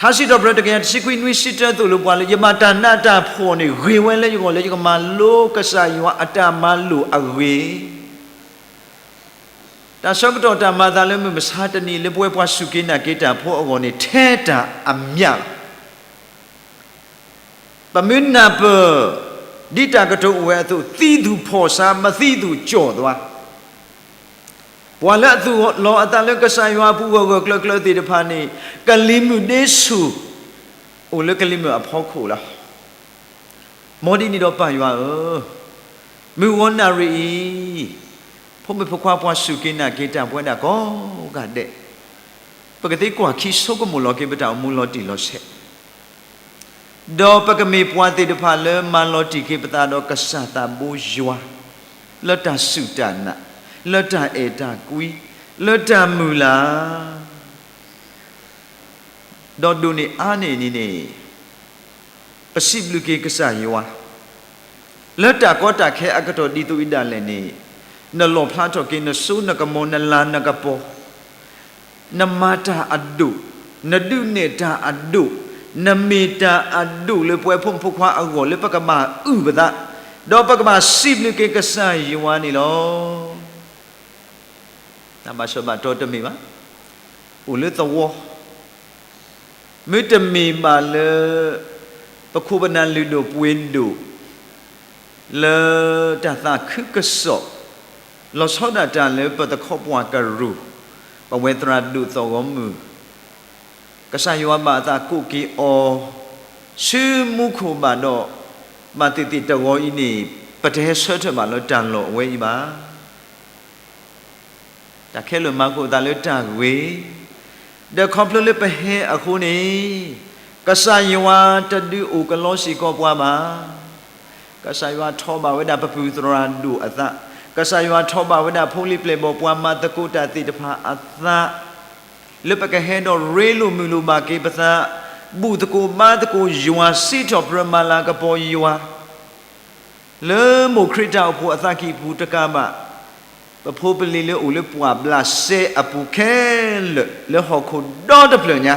ထါစံးထီၣ်ပတြၢၤ တကယၤတဆံခွံနွံစံးတၢ်သိၣ်လိပှၤလၢ ယဘၣ်တၢ်နးတၢ်ဖှီၣ်န့ၣ် ဂ့ၤဝဲလၢယဂီၢ်လၢယကမၤလိကစၢ်ယွၤအတၢ်မၤလိာ်အဂ့ၢ်, တၢ်ဆၢကတီၢ်တၢ်မၤအသးလၢမုၢ်မဆါတနံၤ လၢပဝဲပှၤစူၢ်က့ၤနာ်က့ၤတၢ်ဖိအဂီၢ်န့ၣ် ထဲတၢ်အမျးလီၤ. ပမ့ၢ်နၢ်ပၢၢ် ဒ်တၢ်ကတိၤအိၣ်ဝဲအသိး, သံသူၣ်ဖှီၣ်ဆါ မသံသူၣ်ကၠီၣ်သွါ, ပှၤလၢအသူၣ်လီၤအသးလၢကစၢ်ယွၤအပူၤဂၢၢ်ဂၢၢ်ကျၢၤကျၢၤသ့ၣ်တဖၣ်န့ၣ် ကလံၤမုၢ်ဒ့ဆူၣ် အိၣ်လၢကလံၤမုၢ်အဖီခိၣ်လီၤ. မ်ဒ်န့ၣ်ဒီးပၢ်ယွၤဧၢ, မုၢ်ဂီၤနၣ်ရံၣ်အံၤ ဖိမုၣ်ဖိခွါပှၤစူၢ်က့ၤနာ်က့ၤတၢ်ပဝဲဒၣ်ကိးဂၤဒဲး, ပကသ့ကွၢ်ခံဆိကမိၣ်လီၤက့ၤပတၢ်အိၣ်မူလီၤတံၢ်လီၤဆဲး ဒီးပကမ့ၢ်ပှၤသ့ၣ်တဖၣ်လၢမၤလီၤတံၢ်က့ၤပသးဒီးကစၢ်သးဘိယွၤ, လၢတၢ်စူၢ်တၢ်နာ်, လၢတၢ်အဲၣ်တၢ်ကွံ, လၢတၢ်မုၢ်လၢ် ဒီးဒိၣ်န့ၢ်အါန့ၢ်န့ၣ်န့ၣ်, ပစံးဘျုးက့ၤကစၢ်ယွၤ လၢတၢ်ကီတၢ်ခဲအကတီၢ်ဒ်သိးအံၤဒၣ်လဲာ်န့ၣ်, နလီၣ်ဖျါထီၣ်က့ၤနစိနကမီၤ နလၤနကပီၤ, နမၤတၢ်အဒိၣ်, နဒုးနဲၣ်တၢ်အဒိၣ်, နမ့ၢ်တၢ်အဒိၣ်လၢပဝဲဖိမုၣ်ဖိခွါအဂီၢ်လၢပကဘၣ်အုၣ်ပသး, ဒီးပကဘၣ်စံးဘျုးက့ၤကစၢ်ယွၤန့ၣ်လီၤ. တၢ်ဘၣ်ဆၢဘၣ်တီတမ့ၢ်ဘၣ်, အိၣ်လၢသဝီ, မ့တမ့ၢ်ဘၣ်လၢ ပခိၣ်ပနၢ်လုၢ်ဒိၣ်ပှ့ၤဒိၣ်, လၢတၢ်သးခုကစီၣ်, လီၤဆီဒၣ်တၢ်လၢပသခီပှၢ်ကရူၢ်, ပဝဲသရၣ်ဒိၣ်သီၣ်ဂီၤမုၢ်, ကစၢ်ယွၤဘၣ်အသးကိးက့ၤအီၤ ဆူမူခိၣ်ဘၣ်ဒီး, ဘၣ်သ့ၣ်သ့ၣ်တဂီၤအံၤန့ၣ် ပတဟဲဆၢထၢၣ်ဘၣ်လၢတၢ်လီၢ်အဝဲအံၤဘၣ်. တၢ်ခဲလၢာ်မၤဃုာ်အသးလၢတၢ်ဂ့ၤ, ဒီးခီဖျိလၢပဟဲအဃိန့ၣ်, ကစၢ်ယွၤတဒုးအိၣ်ကလီစ့ၢ်ကီးပှၤဘၣ်. ကစၢ်ယွၤထိးဘၣ်ဝဲဒၣ်ပပုၢ်သရၣ်ဒိၣ်အသး, ကစၢ်ယွၤထိးဘၣ်ဝဲဒၣ်ဖိလံၤပျဲၢ်ဘီၣ်ပှၤမၤသကိးတၢ်သ့ၣ်တဖၣ်အသး လၢပကဟဲဒီးရ့လိာ်မုာ်လိာ်ဘၣ်က့ၤပသး, ဘူၣ်သကိးဘါသကိးယွၤ စံးထီၣ်ပတြၢၤမၤလၤကပီၤယွၤ, လၢမိၢ်ခရံာ်တၢ်အိၣ်ဖှိၣ်အသးကံၢ်ပူၤတကးဘၣ်, ပဖိပလံၤလၢအိၣ်လၢပှၢ်ဘျးစဲအပူၤခဲလၢာ် လၢဟီၣ်ခိၣ်ဒီတဖျၢၣ်ညါ,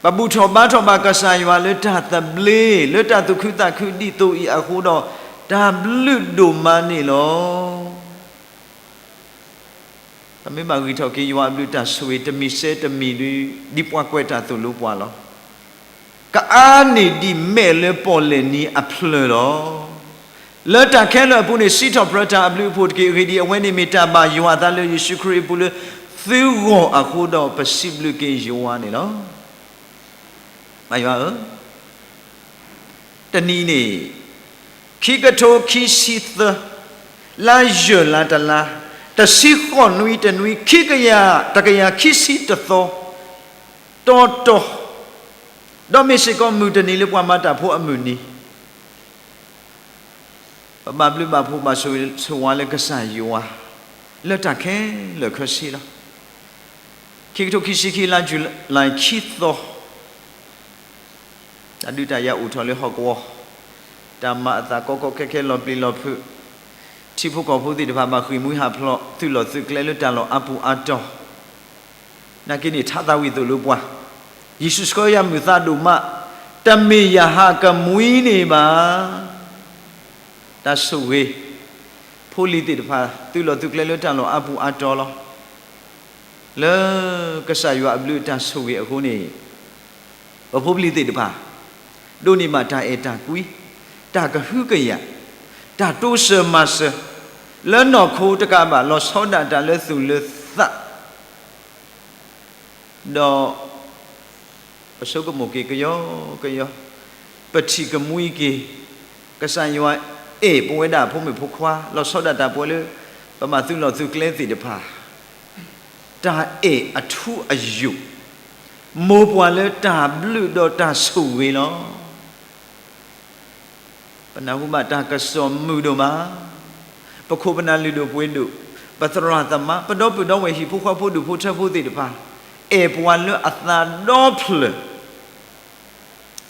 ပဘူၣ်ထီၣ်ဘါထီၣ်ဘၣ်ကစၢ်ယွၤလၢတၢ်သဘျ့ လၢတၢ်သူၣ်ခုသးခုဒ်သိးအံၤအဃိဒီး, တၢ်ဘျုးဒိၣ်မးန့ၣ်လီၤ. ပမ့ၢ်ဘၣ်ဂံၢ်ထီၣ်က့ၤယွၤအဘျုးတၢ်ဆိၣ်ဂ့ၤတမံၤစဲတမံၤဒီး ဒ်ပှၤကွဲးတၢ်သိၣ်လိပှၤလီၤ. ကအါန့ၢ်ဒံးမဲာ်လၢပီၣ်လဲၣ်နံၤအဖျၢၣ်လီၤ. လၢတၢ်ခဲလၢာ်အပူၤန့ၣ် စံးထီၣ်ပတြၢၤတၢ်အဘျုးအဖှိၣ်တက့ၢ်. အဂ့ၢ်ဒ်အံၤ, အဝဲန့ၣ်မ့ၢ်တၢ်ဘၣ်ယွၤအသးလၢယ့ၣ်ၡူးခရံာ်အပူၤလၢသုဂီၢ်အဃိဒီး ပစံးဘျုးက့ၤယွၤန့ၣ်လီၤ. ဘၣ်ယွၤဧၢ, တနံၤန့ၣ် ခံကထိခံဆံသၢ, လါယဲၢ်လါတလါ, တဆံဃိးနွံတနွံ, ခံကယၤတကယၤခံဆံတသီ, တီတီ, ဒီးမ့ၢ်စ့ၢ်ကီးမုၢ်တနံၤလၢပှၤမၤတၢ်ဖိအမုၢ်နံၤ ပဘၣ်ဘျုးဘၣ်ဖှိၣ်ဘၣ်ဆိၣ်ဂ့ၤဆိၣ်ဝါလၢကစၢ်ယွၤ လၢတၢ်ခဲလၢာ်ခဲဆ့လီၤ. ခံကထိခံဆံခံ လါယူၤလံခံသီ, တၢ်ဒုးတၢ်ယၤအိၣ်ထီၣ်လၢဟီၣ်ကဝီၤ, တၢ်မၤအသးကီကီခဲခဲလီၤပျံၤလီၤဖုး, ထံဖိကီၢ်ဖိသ့ၣ်တဖၣ်ဘၣ်ဃ့ၢ်မှံဟးဖျိး သုးလီၢ်သုးကျဲလၢတၢ်လီၢ်အါပူၤအါတီၤ နာ်က့န့ၣ် ထါသးဝံၣ်သိၣ်လိပှၤ, ယ့ၣ်ၡူးဆှၢယၤမုာ်သးဒိၣ်မး, တမ့ၢ်ယဟးကမှံန့ၣ်ဘၣ်. တၢ်ဆိၣ်ဂ့ၤ, ဖိလံၤသ့ၣ်တဖၣ် သုးလီၢ်သုးကျဲလၢတၢ်လီၢ်အါပူၤအါတီၤလီၤ. လၢကစၢ်ယွၤအဘျုးအတၢ်ဆိၣ်ဂ့ၤအဃိန့ၣ်, ပဖိပလံၤသ့ၣ်တဖၣ် ဒိးန့ၢ်ဘၣ်တၢ်အဲၣ်တၢ်ကွံ, တၢ်ကဟုကယာ်, တၢ်တိစၢၤမၤစၢၤ, လၢနီၢ်ခိတကးဘၣ် လီၤဆီဒၣ်တၢ်လၢသူၣ်လၢသး ဒီး ပဆိကမိၣ်က့ၤကယီကယီ, ပထံၣ်ကမှံက့ၤ, ကစၢ်ယွၤအဲၣ်ပဝဲဒၣ်ဖိမုၣ်ဖိခွါ လီၤဆီဒၣ်တၢ်ပဝဲလၢ ပဘၣ်သုးလီၢ်သုးကျဲသ့ၣ်တဖၣ်, တၢ်အဲၣ်အထူအယိာ်, မိၢ်ပှၢ်လၢတၢ်ဘျုးဒီးတၢ်ဆိၣ်ဂ့ၤလီၤ. ပနၢ်ဟူဘၣ်တၢ်ကစီၣ်မုာ်ဒိၣ်မး, ပခိၣ်ပနၢ်လုၢ်ဒိၣ်ပှ့ၤဒိၣ်, ပသရၣ်သမါ, ပဒီပုၢ်ဒီဝဲၢ်ဟံၣ်ဖိဃီဖိဒူၣ်ဖိထၢဖိသ့ၣ်တဖၣ်, အဲၣ်ပှၤလၢအသးဒီဖျၢၣ်,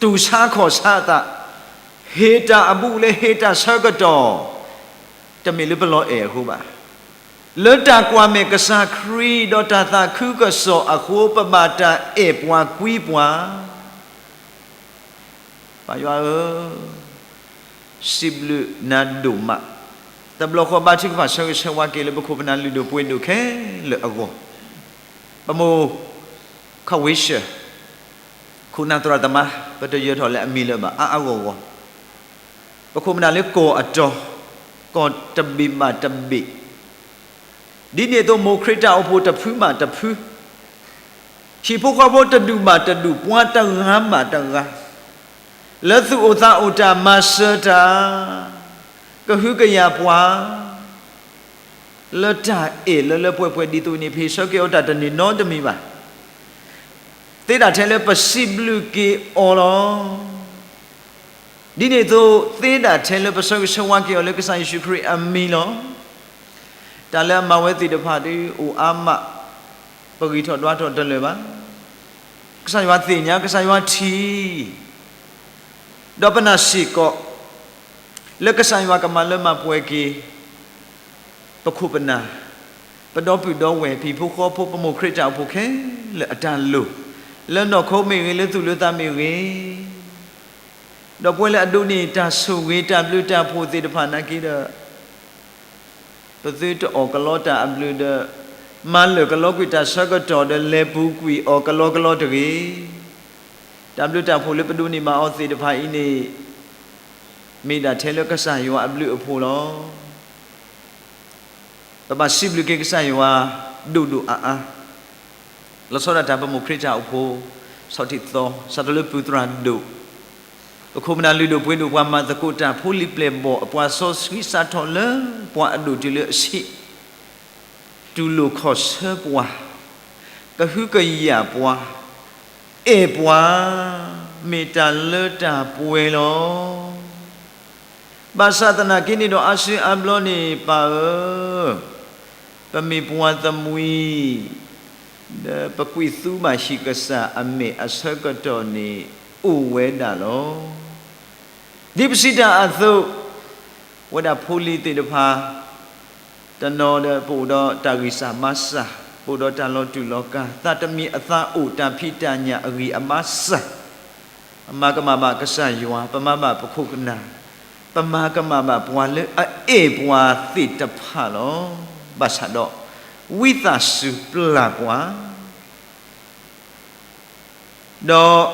တူၢ်ဆါခီၣ်ဆါအသး, ဟ့ၣ်တၢ်အဘူးလၢဟ့ၣ်တၢ်ဆၢကတီၢ်, တမ့ၢ်လၢပလီၤအဲၣ်အဃိဘၣ်. လၢတၢ်ကွၢ်မဲာ်ကစၢ်ခရံာ်ဒီးတၢ်သးခုကစီၣ်အဃိ ပဘၣ်တၢ်အဲၣ်ပှၤကွံပှၤ ပၢ်ယွၤဧၢ, စံးဘျုးနၤဒိၣ်မး, တဘျီဃီဘါထုကဖၣ်ဆၢဂ့ၤဆၢဝါက့ၤလၢပခိၣ်ပနၢ်လုၢ်ဒိၣ်ပှ့ၤဒိၣ်ခဲလၢာ်အဂီၢ်, ပမိၢ် ခီၣ်ဝ့ၡၢၣ်, ခိၣ်နၢ်သရၣ်သမါ, ပတယၢၤထီၣ်လၢအမံၤလၢၤဘၣ် အါအါဂီၢ်ဂီၢ်, ပခိၣ်ပနၢ်လၢကီၢ်အတီၤ, ကီၢ်တဘ့ၣ်ဘၣ်တဘ့ၣ် ဒ်န့ၣ်အသိး မိၢ်ခရံာ်တၢ်အိၣ်ဖှိၣ်တဖုဘၣ်တဖု, ဟံၣ်ဖိဃီဖိတဒူၣ်ဘၣ်တဒူၣ်, ပှၤတဂၤဘၣ်တဂၤ, လၢသူၣ်အိၣ်သးအိၣ်တၢ်မၤစၢၤတၢ်, ကဟုကယာ်ပှၤ, လၢတၢ်အဲၣ်လၢလၢပှဲၤပှဲၤဒ်သိးန့ၣ် ပဟ့ၣ်ဆၢက့ၤအီၤတၢ်တန့ၢ်နီတမံၤဘၣ်. သ့ဒၣ်ထဲလၢပစံးဘျုးက့ၤအီၤလီၤ. ဒ်န့ၣ်အသိး သ့ဒၣ်ထဲလၢပဆၢဂ့ၤဆၢဝါက့ၤအီၤလၢကစၢ်ယ့ၣ်ၡူးခရံာ်အမံၤလီၤ. တၢ်လၢအမၤဝဲသ့ၣ်တဖၣ်ဒ်အိၣ်အါမး, ပဂံၢ်ထီၣ်ဒွးထီၣ်တလၢာ်ဘၣ်. ကစၢ်ယွၤသ့ၣ်ညါ, ကစၢ်ယွၤထံၣ်, ဒီးပနာ်စ့ၢ်ကီး လၢကစၢ်ယွၤကမၤလၢမၤပှဲၤက့ၤ ပခိၣ်ပနၢ်, ပဒီပုၢ်ဒီဝဲၢ်, ဟံၣ်ဖိဃီဖိ, ပမိၢ်ခရံာ်တၢ်အိၣ်ဖှိၣ်ခဲလၢာ်အတၢ်လိၣ်, လၢနီၢ်ခိမ့ၢ်ဂ့ၤ, လၢသူၣ်လၢသးမ့ၢ်ဂ့ၤ, ဒီးပဝဲလၢအဒိးန့ၢ်တၢ်ဆိၣ်ဂ့ၤတၢ်ဘျုးတၢ်ဖှိၣ်သ့ၣ်တဖၣ်နာ်က့ဒီး ပသုတအီၣ်ကလီတၢ်အဘျုးဒီး မၤလၢာ်ကလီကွံာ်တၢ်ဆၢကတီၢ်ဒီး လဲၤပူၤကွံာ်အီၤကလီကလီတဂ့ၤ. တၢ်ဘျုးတၢ်ဖှိၣ်လၢပဒိးန့ၢ်ဘၣ်အီၤသ့ၣ်တဖၣ်အံၤန့ၣ် မ့ၢ်ဒၣ်ထဲလၢကစၢ်ယွၤအဘျုးအဖှိၣ်လီၤ. ပဘၣ်စံးဘျုးက့ၤကစၢ်ယွၤ ဒိၣ်ဒိၣ်အါအါ လီၤဆီဒၣ်တၢ်ပမိၢ်ခရံာ်တၢ်အိၣ်ဖှိၣ် ဆီၣ်တံၢ်သီ စးထီၣ်လၢပုၢ်သရၣ်ဒိၣ်, ပခိၣ်ပနၢ်လုၢ်ဒိၣ်ပှ့ၤဒိၣ် ပှၤမၤသကိးတၢ် ဖိလံၤပျဲၢ်ဘီၣ် အပှၤစီဆှံ စးထီၣ်လၢပှၤအဒိၣ်တုၤလၢအဆံး, တူၢ်လိာ်ခီၣ်ဆၢပှၤ, ကဟုကယာ်ပှၤ, အဲၣ်ပှၤ, မ့ၢ်တၢ်လၢတၢ်ပှဲၤလီၤ. ဘၣ်ဆၣ်သနာ်က့န့ၣ်ဒီး အါစုအါဘျီန့ၣ် ပၢ်ဧၢ, ပမ့ၢ်ပှၤသမှံၤ, ဒီးပကွံာ်သူဘၣ်ဟံၣ်ကစၢ်အမဲာ်အဆၢကတီၢ်န့ၣ် အိၣ်ဝဲဒၣ်လီၤ. ဒ်ပစံးတၢ်အသိး, ဝဲဒၣ်ဖိလံၤသ့ၣ်တဖၣ် တနီၤဒီး ပအိၣ်ဒီးတၢ်ဂံၢ်စၢ်ဘါစၢ်, ပအိၣ်ဒီးတၢ်လီၤတူာ်လီၤကာ်, သးတမံၤအသးအိၣ် တၢ်ဖံးတၢ်ညၣ်အဂံၢ်အဘါစၢ်, ပမၤကမၣ်ဘၣ်ကစၢ်ယွၤ, ပမၤဘၣ်ပခိၣ်ပနၢ်, ပမၤကမၣ်ဘၣ်ပှၤလၢအအဲၣ်ပှၤသ့ၣ်တဖၣ်လီၤ. ဘၣ်ဆၣ်ဒီး ဝံသးစူၤပျၢ်ကွၢ်, ဒီး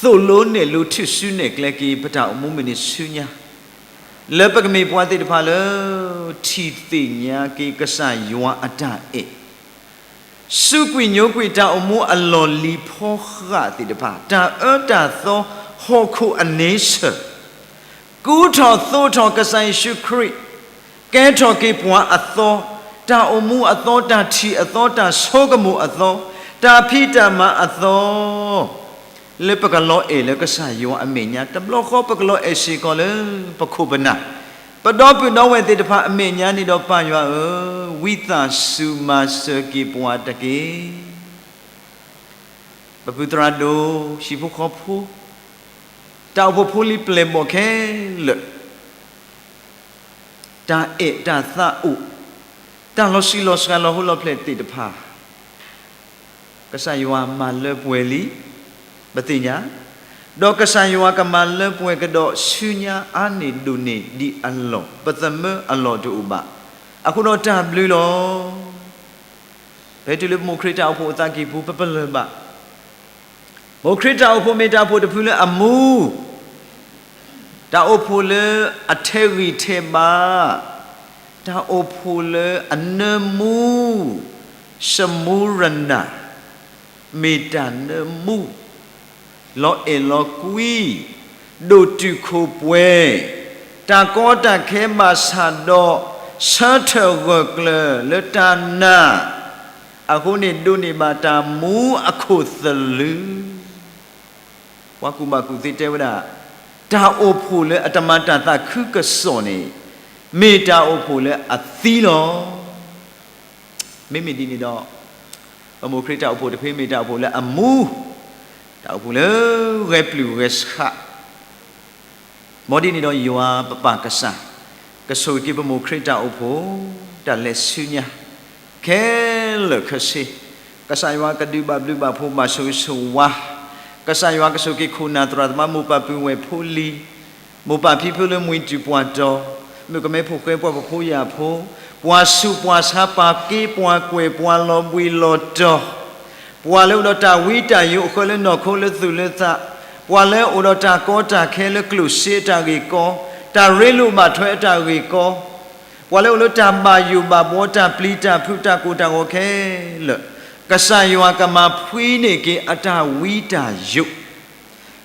သိၣ်လိနဲၣ်လိထုးစုနဲၣ်ကျဲက့ၤပတၢ်အိၣ်မူမုၢ်နံၤဆူညါ, လၢပကမ့ၢ်ပှၤသ့ၣ်တဖၣ်လၢ ထံၣ်သ့ၣ်ညါက့ၤကစၢ်ယွၤအတၢ်အဲၣ်, စူးကွံာ်ညိကွံာ်တၢ်အိၣ်မူအလီၢ်လံၤဖီဃးသ့ၣ်တဖၣ်, တၢ်အၢတၢ်သီဟီၣ်ခိၣ်အန့ဆၢၣ် ကူထီၣ်သိးထီၣ်ကစၢ်ယ့ၣ်ၡူးခရံာ်, ကဲထီၣ်က့ၤပှၤအသီ, တၢ်အိၣ်မူအသီ, တၢ်ထံၣ်အသီ, တၢ်ဆိကမိၣ်အသီ, တၢ်ဖံးတၢ်မၤအသီ, လၢပကလီၤအဲၣ်လၢကစၢ်ယွၤအမဲာ်ညါ, တဘျီဃီပကလီၤအဲၣ်စ့ၢ်ကီးလၢ ပခိၣ်ပနၢ်, ပဒီပုၢ်ဒီဝဲၢ်သ့ၣ်တဖၣ်အမဲာ်ညါန့ၣ်ဒီး ပၢ်ယွၤဧၢ, ဝံသးစူၤမၤစၢၤက့ၤပှၤတက့ၢ်. ပပုၢ်သရၣ်ဒိၣ်, ဟံၣ်ဖိဃီဖိ, တၢ်အိၣ်ဖှိၣ်ဖိလံၤပျဲၢ်ဘီၣ်ခဲလၢာ်, တၢ်အဲၣ်တၢ်သးအိၣ်, တၢ်လီၤဆံးလီၤစှၤလီၤဟိလီၤဖျဲၣ်သ့ၣ်တဖၣ်, ကစၢ်ယွၤမၤလၢပှဲၤလံ, ပသ့ၣ်ညါ, ဒီးကစၢ်ယွၤကမၤလၢပှဲၤကဒီးဆူညါအါန့ၢ်ဒိၣ်န့ၢ်ဒံးအလီၢ်, ပသမၢအလီၢ်တအိၣ်ဘၣ်. အဃိဒီးတၢ်ဘျုးလီၤ. ပဟဲတုၤလၢပမိၢ်ခရံာ်တၢ်အိၣ်ဖှိၣ်အသးကံၢ်ပူၤ ပပလၢၢ်ဘၣ် မိၢ်ခရံာ်တၢ်အိၣ်ဖှိၣ်မ့ၢ်တၢ်အိၣ်ဖှိၣ်တဖုလၢအမူ, တၢ်အိၣ်ဖှိၣ်လၢအထဲးဂံၢ်ထဲးဘါ, တၢ်အိၣ်ဖှိၣ်လၢအနၢမူ, စမူရနၢ်, မ့ၢ်တၢ်နၢမူ, လီၤအဲၣ်လီၤကွံ, ဒိၣ်တုာ်ခိၣ်ပှဲၤ, တၢ်ကီတၢ်ခဲဘၣ်ဆၣ်ဒီး ဆၢထၢၣ်ဂၢၢ်ကျၢၤလၢတၢ်နာ်, အဃိန့ၣ်ဒိးန့ၢ်ဘၣ်တၢ်မူအခိၣ်သလုး. ပှၤကူၣ်ဘၣ်ကူၣ်သ့တဲဝဲဒၣ်, တၢ်အိၣ်ဖှိၣ်လၢအတမၤတၢ်သးခုကစီၣ်န့ၣ် မ့ၢ်တၢ်အိၣ်ဖှိၣ်လၢအသံလီၤ. မ့မ့ၢ်ဒ်န့ၣ်ဒီး ပမိၢ်ခရံာ်တၢ်အိၣ်ဖှိၣ်တဖုမ့ၢ်တၢ်အိၣ်ဖှိၣ်လၢအမူ, တၢ်အိၣ်ဖှိၣ်လၢဂဲၤပျုၢ်ဂဲၤဆှး, မ်ဒ်န့ၣ်ဒီးယွၤပပၢ်ကစၢ် ကဆိၣ်ဂ့ၤက့ၤပမိၢ်ခရံာ်တၢ်အိၣ်ဖှိၣ် တၢ်လဲၤဆူညါ ခဲလၢာ်ခဲဆ့, ကစၢ်ယွၤကဒုးဘၣ်ဘျုးဘၣ်ဖှိၣ်ဘၣ်ဆိၣ်ဂ့ၤဆိၣ်ဝါ, ကစၢ်ယွၤကဆိၣ်က့ၤခိၣ်နၢ်သရၣ်သမါ မိၢ်ပၢ်ပုၢ်ဝဲၢ်ဖိလံၤ, မိၢ်ပၢ်ဖံဖုလၢမှံတုၤပှၢ်တီၤ, မုၣ်ကမဲဖိဃဲပှၤကဖိယာ်ဖိ, ပှၤဆူးပှၤဆါ ပှၤက့ပှၤကွဲၢ် ပှၤလီၤဘှံးလီၤတီၤ, ပှၤလၢအိၣ်ဒီးတၢ်ဝံတၢ်ယိးအဃၢလၢနီၢ်ခိလၢသူၣ်လၢသး, ပှၤလၢအိၣ်ဒီးတၢ်ကီတၢ်ခဲလၢကျိၣ်စ့အတၢ်ဂ့ၢ်ကီ, တၢ်ရ့လိာ်ဘၣ်ထွဲအတၢ်ဂ့ၢ်ကီ, ပှၤလၢအိၣ်လၢတၢ်ဘၣ်ယိၣ်ဘၣ်ဘှီ တၢ်ပျံၤတၢ်ဖုး တၢ်ကိၢ်တၢ်ဂီၤခဲလၢာ်, ကစၢ်ယွၤကမၤဖှံန့ၢ်က့ၤအတၢ်ဝံတၢ်ယိး,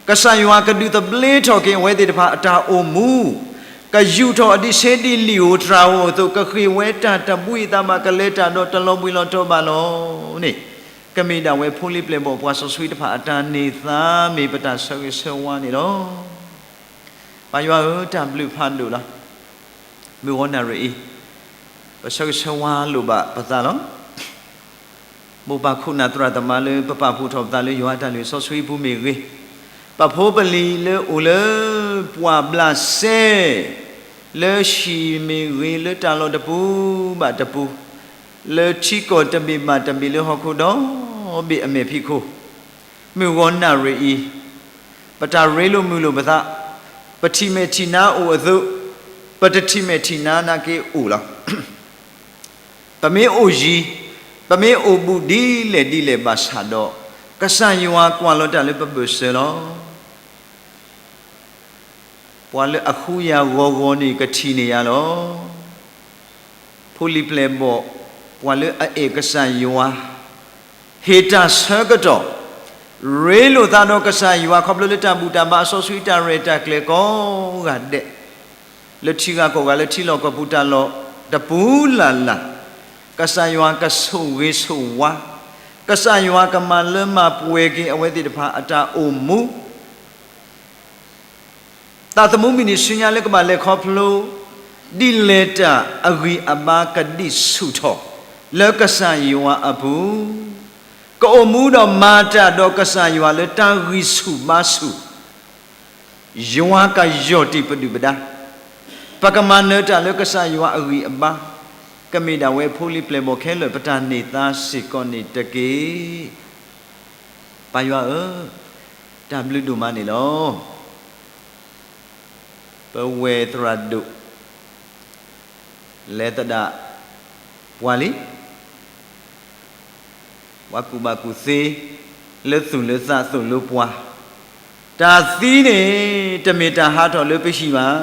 ကစၢ်ယွၤကဒုးသဘျ့ထီၣ်က့ၤအဝဲသ့ၣ်တဖၣ်အတၢ်အိၣ်မူ, ကယူာ်ထီၣ်အဒံးဆှံဒ်လံာ်ဧိၤတြၤဧိၤအသိး, ကဃ့ၢ်ဝဲတၢ်တဘှံးအသးဘၣ် ကလဲၤတၢ်ဒီးတလီၤဘှံးလီၤတီၤဘၣ်လီၤန့ၣ်, ကမ့ၢ်ဒၣ်ဝဲဖိလံၤပျဲၢ်ဘီၣ်ပှၤစီဆှံတဖၣ်အတၢ်န့ၢ်သါ မ့ၢ်ပတၢ်ဆၢဂ့ၤဆၢဝါန့ၣ်လီၤ. ပၢ်ယွၤဧၢ, တၢ်ဘျုးဖးဒိၣ်လီၤ. မုၢ်ဂီၤနၣ်ရံၣ်အံၤ, ပဆၢဂ့ၤဆၢဝါလိာ်ဘၣ်ပသးလီၤ. မိၢ်ပၢ်ခိၣ်နၢ်သရၣ်သမါလၢပပာ်ဖှိၣ်ထီၣ်ပသးလၢယွၤအတၢ်လုၢ်စီဆှံအပူၤမ့ၢ်ဂ့ၤ, ပဖိပလံၤလၢအိၣ်လၢပှၢ်ဘျးစဲ, လၢဟံၣ်မ့ၢ်ဂ့ၤ လၢတၢ်လီၢ်တပူၤဘၣ်တပူၤ, လၢထံကီၢ်တဘ့ၣ်ဘၣ်တဘ့ၣ် လၢဟီၣ်ခိၣ်ဒီဘ့ၣ်အမဲာ်ဖံးခိၣ်, မုၢ်ဂီၤနၣ်ရံၣ်အံၤ, ပတၢ်ရ့လိာ်မုာ်လိာ်ပသး, ပထံၣ်မဲာ်ထံၣ်နါအိၣ်အသိး, ပတထံၣ်မဲာ်ထံၣ်နါနာ်က့အိၣ်လီၤ. ပမ့ၢ်အိၣ်ယံၤ, ပမ့ၢ်အိၣ်ဘူးဒ်လဲၣ်ဒ်လဲၣ်ဘၣ်ဆၣ်ဒီး, ကစၢ်ယွၤကွၢ်လီၤတၢ်လၢပဘၢၣ်စၢၤလီၤ. ပှၤလၢအဃုယၤဂီၤဂီၤန့ၣ် ကထံၣ်န့ၢ်ယၤလီၤ. ဖိလံၤပျဲၢ်ဘီၣ်, ပှၤလၢအအဲၣ်ကစၢ်ယွၤ, ဟ့ၣ်တၢ်ဆၢကတီၢ်, ရ့လိာ်သးဒီးကစၢ်ယွၤ ခီဖျိလၢတၢ်ဘူၣ်တၢ်ဘါအစီဆှံတၢ်ရဲၣ်တၢ်ကျဲၤကိးဂၤဒဲး, လၢထံဂၤကီၢ်ဂၤ လၢထံလီၢ်ကီၢ်ပူၤ တၢ်လီၢ်တပူၤလၢ်လၢ်, ကစၢ်ယွၤကဆိၣ်ဂ့ၤဆိၣ်ဝါ, ကစၢ်ယွၤကမၤလၢမၤပှဲၤက့ၤအဝဲသ့ၣ်တဖၣ်အတၢ်အိၣ်မူ သးသမူမုၢ်နံၤဆူညါလၢကဘၣ်လဲၤခီဖျိ ဒ်လဲၤတၢ်အဂံၢ်အဘါကဒံးဆူၣ်ထီၣ် လၢကစၢ်ယွၤအပူၤ, ကအိၣ်မူဒီးမၤတၢ်ဒီးကစၢ်ယွၤလၢတၢ်ဂံၢ်ဆူၣ်ဘါဆူၣ်, ယွၤကယီၢ်တံၢ်ပဒုၣ်ပဒါ, ပကမၤနၢၤတၢ်လၢကစၢ်ယွၤအဂံၢ်အဘါ, ကမ့ၢ်ဒၣ်ဝဲဖိလံၤပျဲၢ်ဘီၣ်ခဲလၢာ် ပတၢ်န့ၢ်သါစ့ၢ်ကီးန့ၣ်တက့ၢ်. ပၢ်ယွၤဧၢ, တၢ်ဘျုးဒိၣ်မးန့ၣ်လီၤ. ပဝဲၢ်သရၣ်ဒိၣ် လဲၤသဒၣ် ပှၤလံ, ပှၤကူၣ်ဘၣ်ကူၣ်သ့ လၢသူၣ်လၢသးသိၣ်လိပှၤ, တၢ်သံန့ၣ် တမ့ၢ်တၢ်ဟးထီၣ်လၢပဟံၣ်ဘၣ်,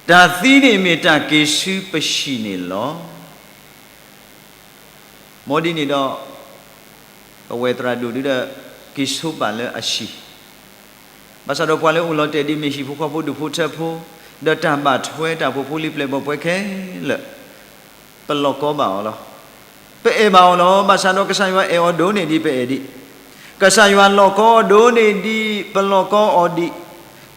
တၢ်သံန့ၣ်မ့ၢ်တၢ်က့ၤဆူပဟံၣ်န့ၣ်လီၤ. မ်ဒ်န့ၣ်ဒီး ပဝဲသရၣ်ဒိၣ်ဒုဒီး က့ၤဆိပာ်လၢအဟံၣ် ဘၣ်ဆၣ်ဒီးပှၤလၢအိၣ်လီၤတဲာ်ဒ်မ့ၢ်ဟံၣ်ဖိဃီဖိဒူၣ်ဖိထၢဖိ, ဒီးတၢ်ဘၣ်ထွဲတၢ်အိၣ်ဖှိၣ်ဖိလံၤပျဲၢ်ဘီၣ်ပှဲၤခဲလၢာ်, ပလီၢ်ကီဘၣ်အီၤလီၤ. ပအဲၣ်ဘၣ်အီၤလီၤ. ဘၣ်ဆၣ်ဒီးကစၢ်ယွၤအဲၣ်အီၤဒိၣ်န့ၢ်ဒံးပအဲၣ်ဒံး, ကစၢ်ယွၤလီၢ်ကီအီၤဒိၣ်န့ၢ်ဒံးပလီၢ်ကီအီၤဒံး,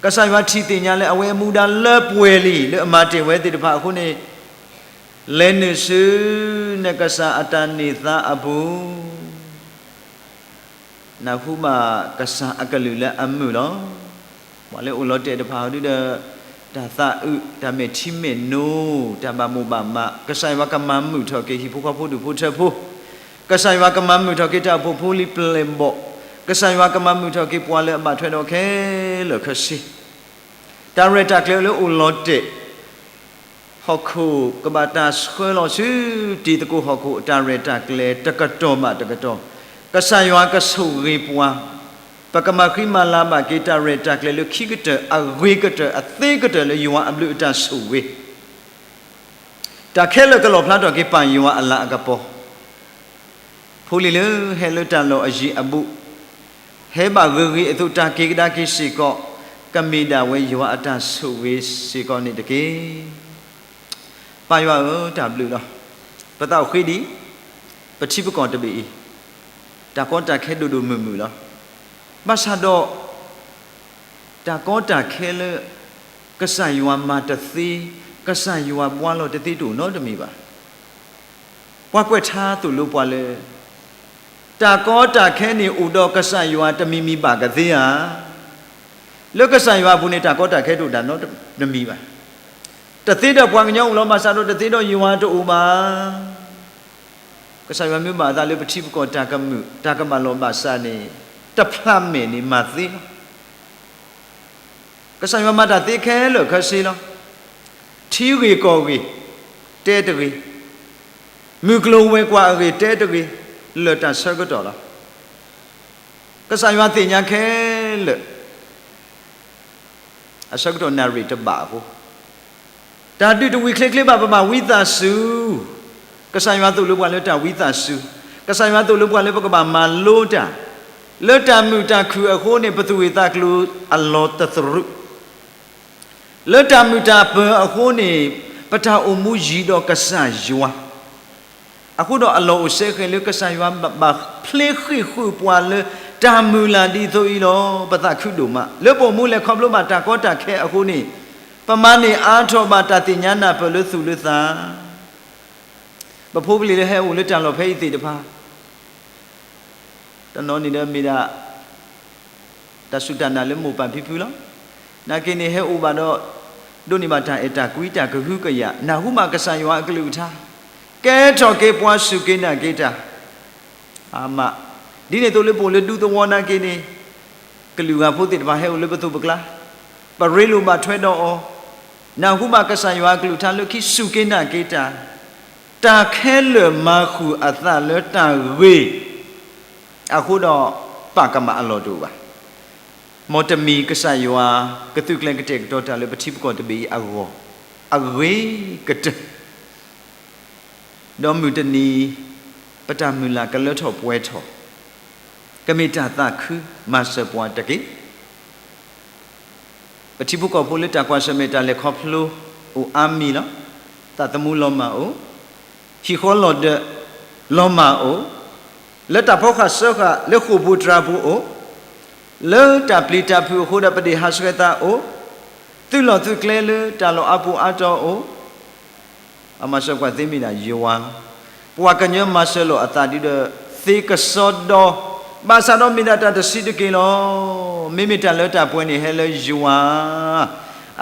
ကစၢ်ယွၤထံၣ်သ့ၣ်ညါလၢအဝဲအမူဒါလၢပှဲၤလံ လၢအမၤတ့ၢ်ဝဲသ့ၣ်တဖၣ်အဃိန့ၣ်, လဲၤနုာ်ဆူနကစၢ်အတၢ်န့ၢ်သါအပူၤ နၢ်ဟူဘၣ်ကစၢ်အကလုၢ်လၢအမုာ်လီၤ. ပှၤလၢအိၣ်လီၤတဲာ်တဖၣ်ဒုဒီး တၢ်သးအုး, တၢ်မဲာ်ထံမဲာ်နိ, တၢ်ဘၣ်မိၣ်ဘၣ်မး, ကစၢ်ယွၤကမၤမုာ်ထီၣ်က့ၤဟံၣ်ဖိဃီဖိဒူၣ်ဖိထၢဖိ, ကစၢ်ယွၤကမၤမုာ်ထီၣ်က့ၤတၢ်အိၣ်ဖှိၣ်ဖိလံၤပျဲၢ်ဘီၣ်, ကစၢ်ယွၤကမၤမုာ်ထီၣ်က့ၤပှၤလၢအဘၣ်ထွဲဒီးခဲလၢာ်ခဲဆ့ တၢ်ရဲၣ်တၢ်ကျဲၤလၢအိၣ်လီၤတဲာ် ဟီၣ်ခိၣ်ကဘၣ်တၢ်ဆှၢလီၤဆူ တံၤသကိးဟီၣ်ခိၣ်အတၢ်ရဲၣ်တၢ်ကျဲၤတကတီၢ်ဘၣ်တကတီၢ်, ကစၢ်ယွၤကဆိၣ်ဂ့ၤပှၤ, ပကမၤဃံမၤလၤဘၣ်က့ၤတၢ်ရဲၣ်တၢ်ကျဲၤလၢခံကတၢၢ် အဂ့ၤကတၢၢ် အသ့ကတၢၢ်လၢယွၤအဘျုးအတၢ်ဆိၣ်ဂ့ၤ တၢ်ခဲလၢာ်ကလီၣ်ဖျါထီၣ်က့ၤပၢ်ယွၤအလၤအကပီၤ, ဖိလံၤလၢဟဲလၢတၢ်လီၢ်အယံၤအဘူး, ဟဲဘၣ်ဂ့ၤဂ့ၤအသိးတၢ်က့ၤကဒါက့ၤစ့ၢ်ကီး, ကမ့ၢ်ဒၣ်ဝဲယွၤအတၢ်ဆိၣ်ဂ့ၤစ့ၢ်ကီးန့ၣ်တက့ၢ်. ပၢ်ယွၤဧၢ တၢ်ဘျုးလီၤ. ပသးအိၣ်ဃ့ဒံး ပထံပကီၢ်တဘ့ၣ်အံၤ, တၢ်ကီတၢ်ခဲဒိၣ်ဒိၣ်မုၢ်မုၢ်လီၤ. ဘၣ်ဆၣ်ဒီး တၢ်ကီတၢ်ခဲလၢ ကစၢ်ယွၤမၤတသ့, ကစၢ်ယွၤဘှါလီၤတသ့တအိၣ်နီတမံၤဘၣ်. ပှၤကွဲးထါသိၣ်လိပှၤလၢ တၢ်ကီတၢ်ခဲန့ၣ်အိၣ်ဒီးကစၢ်ယွၤတမံၤမံၤဘၣ်ကသ့ဧါ. လၢကစၢ်ယွၤအပူၤန့ၣ် တၢ်ကီတၢ်ခဲတအိၣ်တၢ်နီတမံၤဘၣ်. တသ့ဒီးပှၤကညီအိၣ်လီၤ ဘၣ်ဆၣ်ဒီးတသ့ဒီးယွၤတအိၣ်ဘၣ်. ကစၢ်ယွၤမ့ၢ်ဘၣ်အသးလၢပထံပကီၢ်တၢ်ကမုာ် တၢ်ကဘၣ်လိာ်ဘၣ်စးန့ၣ် တဖျးမဲာ်န့ၣ်မၤသ့လီၤ. ကစၢ်ယွၤမၤတၢ်သ့ခဲလၢာ်ခဲဆ့လီၤ. ထံဂ့ၢ်ကီၢ်ဂ့ၢ် တဲတဂ့ၤ, မုၢ်ကျိၤဝဲၤကွာ်အဂ့ၢ်တဲတဂ့ၤ, လၢာ်တၢ်ဆၢကတီၢ်လီၤ. ကစၢ်ယွၤသ့ၣ်ညါခဲလၢာ် အဆၢကတီၢ်နၣ်ရံၣ်တဘၣ်အဃိ, တၢ်ဒုးတဝံၤချ့ချ့ဘၣ် ပဘၣ်ဝံသးစူၤ, ကစၢ်ယွၤသိၣ်လိပှၤလၢတၢ်ဝံသးစူၤ, ကစၢ်ယွၤသိၣ်လိပှၤလၢပကဘၣ်မၤလိတၢ်, လၢတၢ်မုာ်တၢ်ခုၣ်အဃိန့ၣ် ပသူၣ်ဂ့ၢ်သးကျိၤအလီၤတသရူး လၢတၢ်မုာ်တၢ်ပၢၤအဃိန့ၣ် ပတၢ်အိၣ်မူယံၤဒီးကစၢ်ယွၤ, အဃိဒီးအလီၢ်အိၣ်စဲဃဲၤလၢကစၢ်ယွၤဘၣ်ဖျ့ဃ့ၢ်ဃုာ်ပှၤလၢတၢ်မုၢ်လၢ်ဒ်သိးအံၤလီၤ. ပသးခုဒိၣ်မး လၢပအိၣ်မူလဲၤခီဖျိဘၣ်တၢ်ကီတၢ်ခဲအဃိန့ၣ် ပမၤန့ၢ်အါထီၣ်ဘၣ်တၢ်သ့ၣ်ညါနၢ်ပၢၢ်လၢသူၣ်လၢသး ပဖိပလံၤလၢဟဲအိၣ်လၢတၢ်လီၢ်ဖဲအံၤသ့ၣ်တဖၣ် တနီၤန့ၣ်ဒီးမ့ၢ်ဒၣ် တၢ်စူၢ်တၢ်နာ်လၢမိၢ်ပၢ်ဖံဖုလီၤ. နာ်က့န့ၣ်ဟဲအိၣ်ဘၣ်ဒီး ဒိးန့ၢ်ဘၣ်တၢ်အဲၣ်တၢ်ကွံတၢ်ကဟုကယာ် နၢ်ဟူဘၣ်ကစၢ်ယွၤအကလုၢ်ကထါ ကဲထီၣ်က့ၤပှၤစူၢ်က့ၤနာ်က့ၤတၢ် အမး ဒ်န့ၣ်အသိးလၢပအိၣ်လၢဒူသဝီနာ်က့န့ၣ် ကလုာ်ဂၤဖိသ့ၣ်တဖၣ်ဟဲအိၣ်လၢပသိးပကျါ ပရ့လိာ်ဘၣ်ထွဲဒီးအီၤ နၢ်ဟူဘၣ်ကစၢ်ယွၤအကလုၢ်ကထါလၢခံစူၢ်က့ၤနာ်က့ၤတၢ် တၢ်ခဲလၢာ်မၤဃုာ်အသးလၢတၢ်ဂ့ၤ အဃိဒီး ပၢ်ကမၣ်အလီၢ်တအိၣ်ဘၣ်. မ်တမံၤကစၢ်ယွၤ ကသုးကျဲၤကတဲာ်ကတီၤတၢ်လၢပထံပကီၢ်တဘ့ၣ်အံၤအဂီၢ် အဂ့ၤကတၢၢ် ဒီးမုၢ်တနံၤ ပတၢ်မုၢ်လၢ်ကလၢထီၣ်ပှဲၤထီၣ် ကမ့ၢ်တၢ်သးခုမၤစၢၤပှၤတက့ၢ်. ပထံဖိကီၢ်ဖိလၢတၢ်ကွၢ်ဆၢၣ်မဲာ်တၢ်လဲၤခီဖျိအိၣ်အါမံၤလီၤ. သးသမူလီၤမၢ်အိၣ်, ဟံၣ်ဃီလီၤဒၢးလီၤမၢ်အိၣ်, လၢတၢ်ဖီၣ်ဃာ်စၢဃာ်လၢဃိာ်ပူၤတြၤပူၤအိၣ်, လၢတၢ်ပျံၤတၢ်ဖုးအဃိဒီးပဒ့ၣ်ဟးဆှဲးသးအိၣ်, သုးလီၢ်သုးကျဲလၢတၢ်လီၢ်အါပူၤအါတီၤအိၣ် အမၤစၢၤပှၤသ့မ့ၢ်ဒၣ်ယွၤ, ပှၤကညီမၤစၢၤလိာ်အသးဒုဒီး သ့ကစီဒီ, ဘၣ်ဆၣ်ဒီးမ့ၢ်ဒၣ်တၢ်တဆံးတက့ၢ်လီၤ. မ့မ့ၢ်တၢ်လၢတၢ်ပှဲၤန့ၣ်ဟဲလၢယွၤ,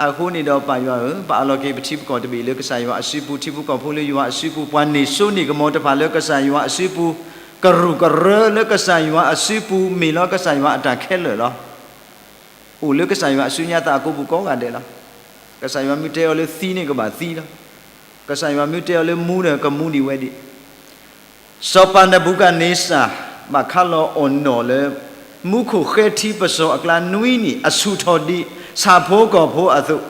အဃိန့ၣ်ဒီးပၢ်ယွၤဧၢ, ပအးလီၤက့ၤပထံပကီၢ်တဘ့ၣ်လၢကစၢ်ယွၤအစုပူၤ, ထံဖိကီၢ်ဖိလၢယွၤအစုပူၤ, ပှၤန့ၢ်စိန့ၢ်ကမီၤတဖၣ်လၢကစၢ်ယွၤအစုပူၤ, ကရူၢ်ကရၢလၢကစၢ်ယွၤအစုပူၤ, မ့ၢ်လီၤကစၢ်ယွၤအတၢ်ခဲလၢာ်လီၤ. အိၣ်လၢကစၢ်ယွၤအစုညါသးအကိးပူၤကိးဂၤဒဲးလီၤ. ကစၢ်ယွၤမ့ၢ်တဲအီၤလၢသံန့ၣ်ကဘၣ်သံလီၤ. ကစၢ်ယွၤမ့ၢ်တဲအီၤလၢမူဒီး ကမူဒံးဝဲဒၣ်. စီၤပၤနၤဘူၤခၣ်န့စၢ် ဘၣ်ခးလီၤအီၣ်နီၣ်လၢ မူခိၣ်ဃဲထံပစီၤအကျါနွံနံၣ်အဆူၣ်ထီၣ်ဒံးဆၣ်ဖိကီၢ်ဖိအသိး,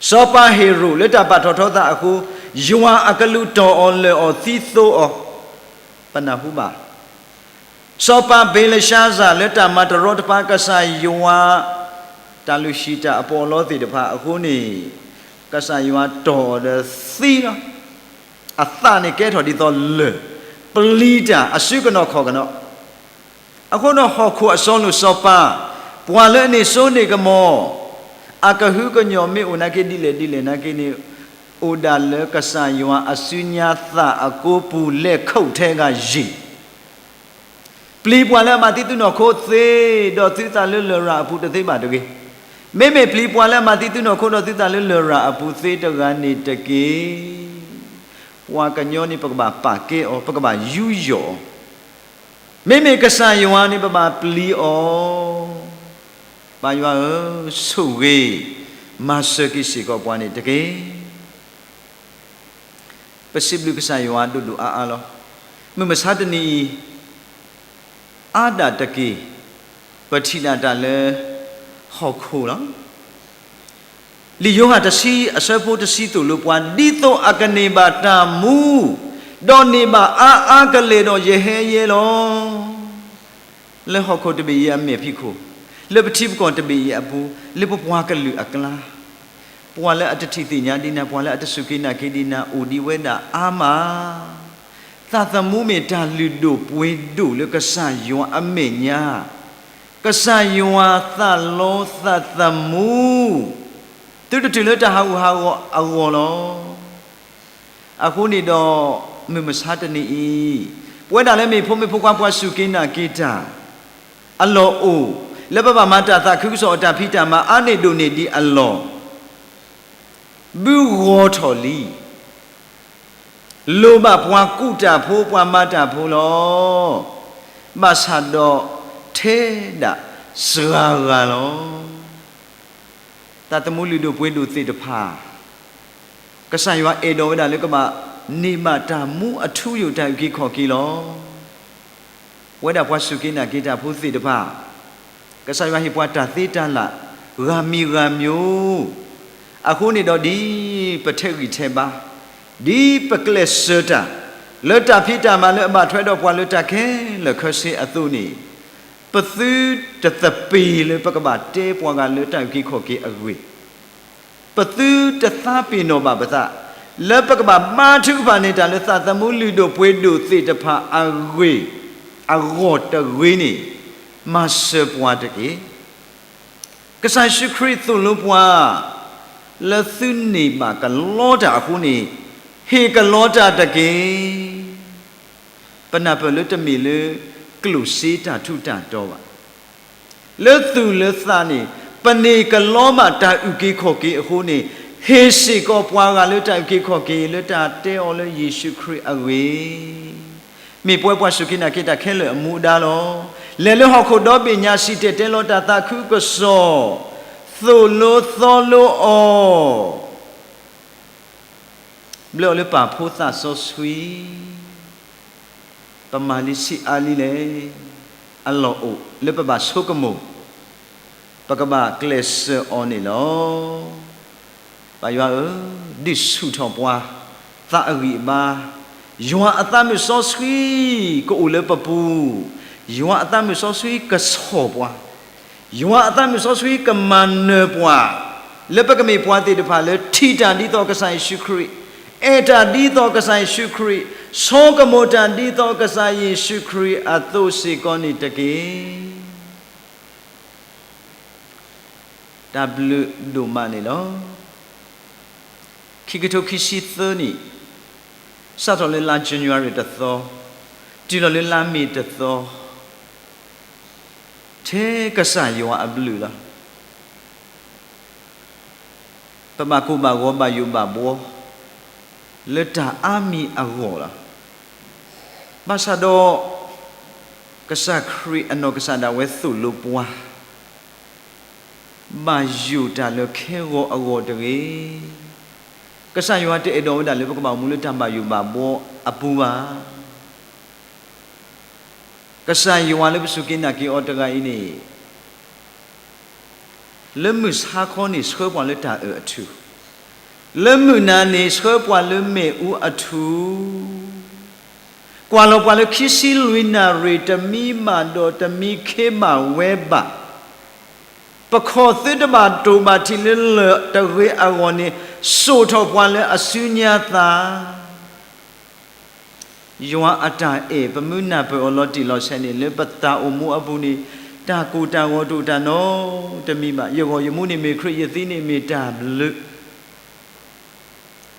စီၤပၤဟ့ၤရိာ်လၢတၢ်ပာ်ထီၣ်ထီသးအဃိ, ယွၤအကလူးတီၢ်အီၤလၢာ်အီၤသံသိအီၤ, ပနၢ်ဟူဘၣ်. စီၤပၤဘ့လၡါစၢ်လၢတၢ်မၤတရီတပါကစၢ်ယွၤ တၢ်လုၢ်ဟံၣ်တၢ်အပီးအလီသ့ၣ်တဖၣ်အဃိန့ၣ်, ကစၢ်ယွၤတီၢ်အီၤဒီးသံလီၤ. အသးန့ၣ်ကဲထီၣ်ဒ်သိးလၢၢ်, ပျံၤတၢ်အစုကနီၣ်ခီၣ်ကနီၣ်. အဃိဒီးဟီၣ်ခိၣ်အစီၤလိၣ်စီၤပၤ, ပှၤလၢအန့ၢ်စိန့ၢ်ကမီၤ, အကဟုကညီၢ်မ့ၢ်အိၣ်နာ်က့ဒ်လဲၣ်ဒ်လဲၣ်နာ်က့န့ၣ်, အိၣ်ဒၣ်လၢကစၢ်ယွၤအစုညါသးအကိပူၤလဲၤခီၣ်ထဲဂၤယ့ၢ် ပျံၤပှၤလၢအမၤသံသုနီၢ်ခိသ့, ဒီးသုသးလၢလရာ်အပူၤတသ့ဘၣ်တဂ့ၤ. မ့မ့ၢ်ပျံၤပှၤလၢအမၤသံသုနီၢ်ခိဒီးသုသးလၢလရာ်အပူၤသ့တဂၤန့ၣ်တက့ၢ်. ပှၤကညီန့ၣ် ပကဘၣ်ပာ်ကဲအီၤ, ပကဘၣ်ယူးယီၣ်အီၤ. မ့မ့ၢ်ကစၢ်ယွၤန့ၣ် ပဘၣ်ပျံၤအီၤ. ပၢ်ယွၤဧၢ, ဆိၣ်ဂ့ၤ, မၤစၢၤက့ၤစ့ၢ်ကီးပှၤန့ၣ်တက့ၢ်. ပစံးဘျုးကစၢ်ယွၤဒိၣ်ဒိၣ်အါအါလီၤ. မုၢ်မဆါတနံၤအံၤ အါဒၣ်တက့ၢ်, ပထံၣ်ဒၣ်တၢ်လၢ ဟီၣ်ခိၣ်လီၤ. လံာ်ယိၤဟၣ်တဆံအဆၢဖိတဆံသိၣ်လိပှၤ, ဒ်သိးအကန့ၢ်ဘၣ်တၢ်မူ, ဒီးန့ၢ်ဘၣ်အါအါကလဲာ်ဒီးယဟဲယဲလီၤ. လၢဟီၣ်ခိၣ်တဘ့ၣ်အံၤအမဲာ်ဖံးခိၣ်, လၢပထံပကီၢ်တဘ့ၣ်အံၤအပူၤ, လၢပပှၤကလုာ်အကျါ, ပှၤလၢအတထံၣ်သ့ၣ်ညါဒံးနၤ, ပှၤလၢအတစူၢ်က့ၤနာ်က့ၤဒံးနၤ အိၣ်ဒံးဝဲဒၣ်အါမး. သးသမူမ့ၢ်တၢ်လုၢ်ဒိၣ်ပှ့ၤဒိၣ်လၢကစၢ်ယွၤအမဲာ်ညါ, ကစၢ်ယွၤသးလီသးသမူ, သုတတုၤလၢတၢ်ဟးဂူာ်ဟးဂီၤအဂီၢ်လီၤ. အဃိန့ၣ်ဒီး မုၢ်မဆါတနံၤအံၤ, ပဝဲဒၣ်လၢမ့ၢ်ဖိမုၣ်ဖိခွါပှၤစူၢ်က့ၤနာ်က့ၤတၢ် အလီၢ်အိၣ် လၢပဘၣ်မၤတၢ်သးခုကစီၣ်အတၢ်ဖံးတၢ်မၤအါန့ၢ်ဒိၣ်န့ၢ်ဒံးအလီၢ် ဘုဂီၤထီၣ်လံ. လိၣ်ဘၣ်ပှၤကူၣ်တၢ်ဖိပှၤမၤတၢ်ဖိလီၤ. ဘၣ်ဆၣ်ဒီးထဲဒၣ်စှၤဂၤလီၤ. သးသမူလုၢ်ဒိၣ်ပှ့ၤဒိၣ်သ့ၣ်တဖၣ် ကစၢ်ယွၤအဲၣ်ဒိးဝဲဒၣ်လၢကဘၣ်န့ၢ်ဘၣ်တၢ်မူအထူအယိာ်တၢ်အုၣ်က့ၤခီၣ်က့ၤလီၤ. ပဝဲဒၣ်ပှၤစူၢ်က့ၤနာ်က့ၤတၢ်ဖိသ့ၣ်တဖၣ်, ကစၢ်ယွၤဟ့ၣ်ပှၤတၢ်သ့တၢ်လၢ် ဂၤမံၤဂၤမံၤ, အဃိန့ၣ်ဒီးဒ်ပထဲးဂံၢ်ထဲးဘါ, ဒ်ပကျဲးစၢးတၢ် လၢတၢ်ဖံးတၢ်မၤလၢအဘၣ်ထွဲဒီးပှၤလၢတၢ်ခဲလၢာ်ခဲဆ့အသိးန့ၣ်, ပသုတသပ့ၤလၢပကဘၣ်တဲပှၤဂၤလၢတၢ်အုၣ်က့ၤခီၣ်က့ၤအဂ့ၢ် ပသုတသးပ့ၤနီၣ်ဘၣ်ပသး လၢပကဘၣ်ဘါထုကဖၣ်န့ၢ်တၢ်လၢသးသမူလုၢ်ဒိၣ်ပှ့ၤဒိၣ်သ့ၣ်တဖၣ်အဂ့ၢ် အဂီၢ်တဂ့ၤန့ၣ်, မၤစၢၤပှၤတက့ၢ်. ကစၢ်ယ့ၣ်ၡူးခရံာ်သိၣ်လိပှၤ လၢသုန့ၢ်ဘၣ်ကလီတၢ်အဃိန့ၣ်, ဟ့ၣ်ကလီတၢ်တက့ၢ်. ပနၢ်ပၢၢ်လၢတမ့ၢ်လၢ ကျိၣ်စ့တၢ်ထူးတၢ်တီၤဘၣ်. လၢသူၣ်လၢသးန့ၣ် ပန့ၢ်ကလီဘၣ်တၢ်အုၣ်က့ၤခီၣ်က့ၤအဃိန့ၣ်, ဟ့ၣ်စ့ၢ်ကီးပှၤဂၤလၢတၢ်အုၣ်က့ၤခီၣ်က့ၤ လၢတၢ်တဲအီၤလၢယ့ၣ်ၡူးခရံာ်အဂ့ၢ် မ့ၢ်ပဝဲပှၤစူၢ်က့ၤနာ်က့ၤတၢ်ခဲလၢာ်အမူဒါလီၤ. လဲၤလၢဟီၣ်ခိၣ်ဒီဘ့ၣ်ညါ စံၣ်တဲၤတဲလီၤတၢ်သးခုကစီၣ်, သိၣ်လိသီလိအီၤ, ဘျၢအီၤလၢပၢ်ဖိသးစီဆှံ, ပမၤလံဆံးအါလံလဲၣ်. အလီၢ်အိၣ်လၢပဘၣ်ဆိကမိၣ်, ပကဘၣ်ကျဲးစၢးအီၤန့ၣ်လီၤ. ပၢ်ယွၤဧၢ, ဒုးဆူၣ်ထီၣ်ပှၤ, သးအဂံၢ်အဘါ, ယွၤအသးမုၣ်စီဆှံ ကအိၣ်လၢပပူၤ, ယွၤအသးမုၣ်စီဆှံကဆီၣ်ပှၤ, ယွၤအသးမုၣ်စီဆှံကမၤနၢၤပှၤ, လၢပကမ့ၢ်ပှၤသ့ၣ်တဖၣ်လၢထံၣ်တၢ်ဒ်သိးကစၢ်ယ့ၣ်ၡူးခရံာ်, အဲၣ်တၢ်ဒ်သိးကစၢ်ယ့ၣ်ၡူးခရံာ်, ဆိကမိၣ်တၢ်ဒ်သိးကစၢ်ယ့ၣ်ၡူးခရံာ်အသိးစ့ၢ်ကီးန့ၣ်တက့ၢ်. တၢ်ဘျုးဒိၣ်မးန့ၣ်လီၤ. ခံကထိခံဆံသၢနံၣ်, စးထီၣ်လၢလါ January တသီ, တုၤလီၤလၢလါ May တသီ, ထဲကစၢ်ယွၤအဘျုးလီၤ. ပဘၣ်ကိၢ်ဘၣ်ဂီၤဘၣ်ယိၣ်ဘၣ်ဘှီ လၢတၢ်အါမံၤအဂီၢ်လီၤ. ဘၣ်ဆၣ်ဒီး ကစၢ်ခရံာ်အနီၢ်ကစၢ်ဒၣ်ဝဲသိၣ်လိပှၤ ဘၣ်ယိၣ်တၢ်လၢခဲဂီၤအဂီၢ်တဂ့ၤ. ကစၢ်ယွၤတအဲၣ်ဒိးဝဲဒၣ်လၢပကဘၣ်အိၣ်မူလၢတၢ်ဘၣ်ယိၣ်ဘၣ်ဘှီအပူၤဘၣ်. ကစၢ်ယွၤလၢပစူၢ်က့ၤနာ်က့ၤအီၤတဂၤအံၤန့ၣ် လၢမုၢ်ဆါခီန့ၣ် ဆှၢပှၤလၢတၢ်အၢၣ်အထူၣ်, လၢမုၢ်နၤန့ၣ် ဆှၢပှၤလၢမ့ၣ်အူအထူၣ်, ကွၢ်လီၤပှၤလၢခံဆံလွံၢ်နၣ်ရံၣ် တမံဘၣ်ဒီးတမံခ့ဘၣ်ဝဲဘၣ်. ပခီၣ်သုတဘၣ်တိၢ်ဘၣ်ထံးလၢလၢၢ်တဂ့ၤအဂီၢ်န့ၣ် စိာ်ထီၣ်ပှၤလၢအစုညါသး ယွၤအတၢ်အဲၣ် ပမုၢ်နၢ်ပၢၢ်အီၤလီၤတံၢ်လီၤဆဲးန့ၣ် လၢပတၢ်အိၣ်မူအပူၤန့ၣ် တၢ်ကိၢ်တၢ်ဂီၤတအိၣ်တၢ်နီတမံၤဘၣ်. ယဂီၢ်ယမူန့ၣ်မ့ၢ်ခရံာ်, ယသံန့ၣ်မ့ၢ်တၢ်ဘျုး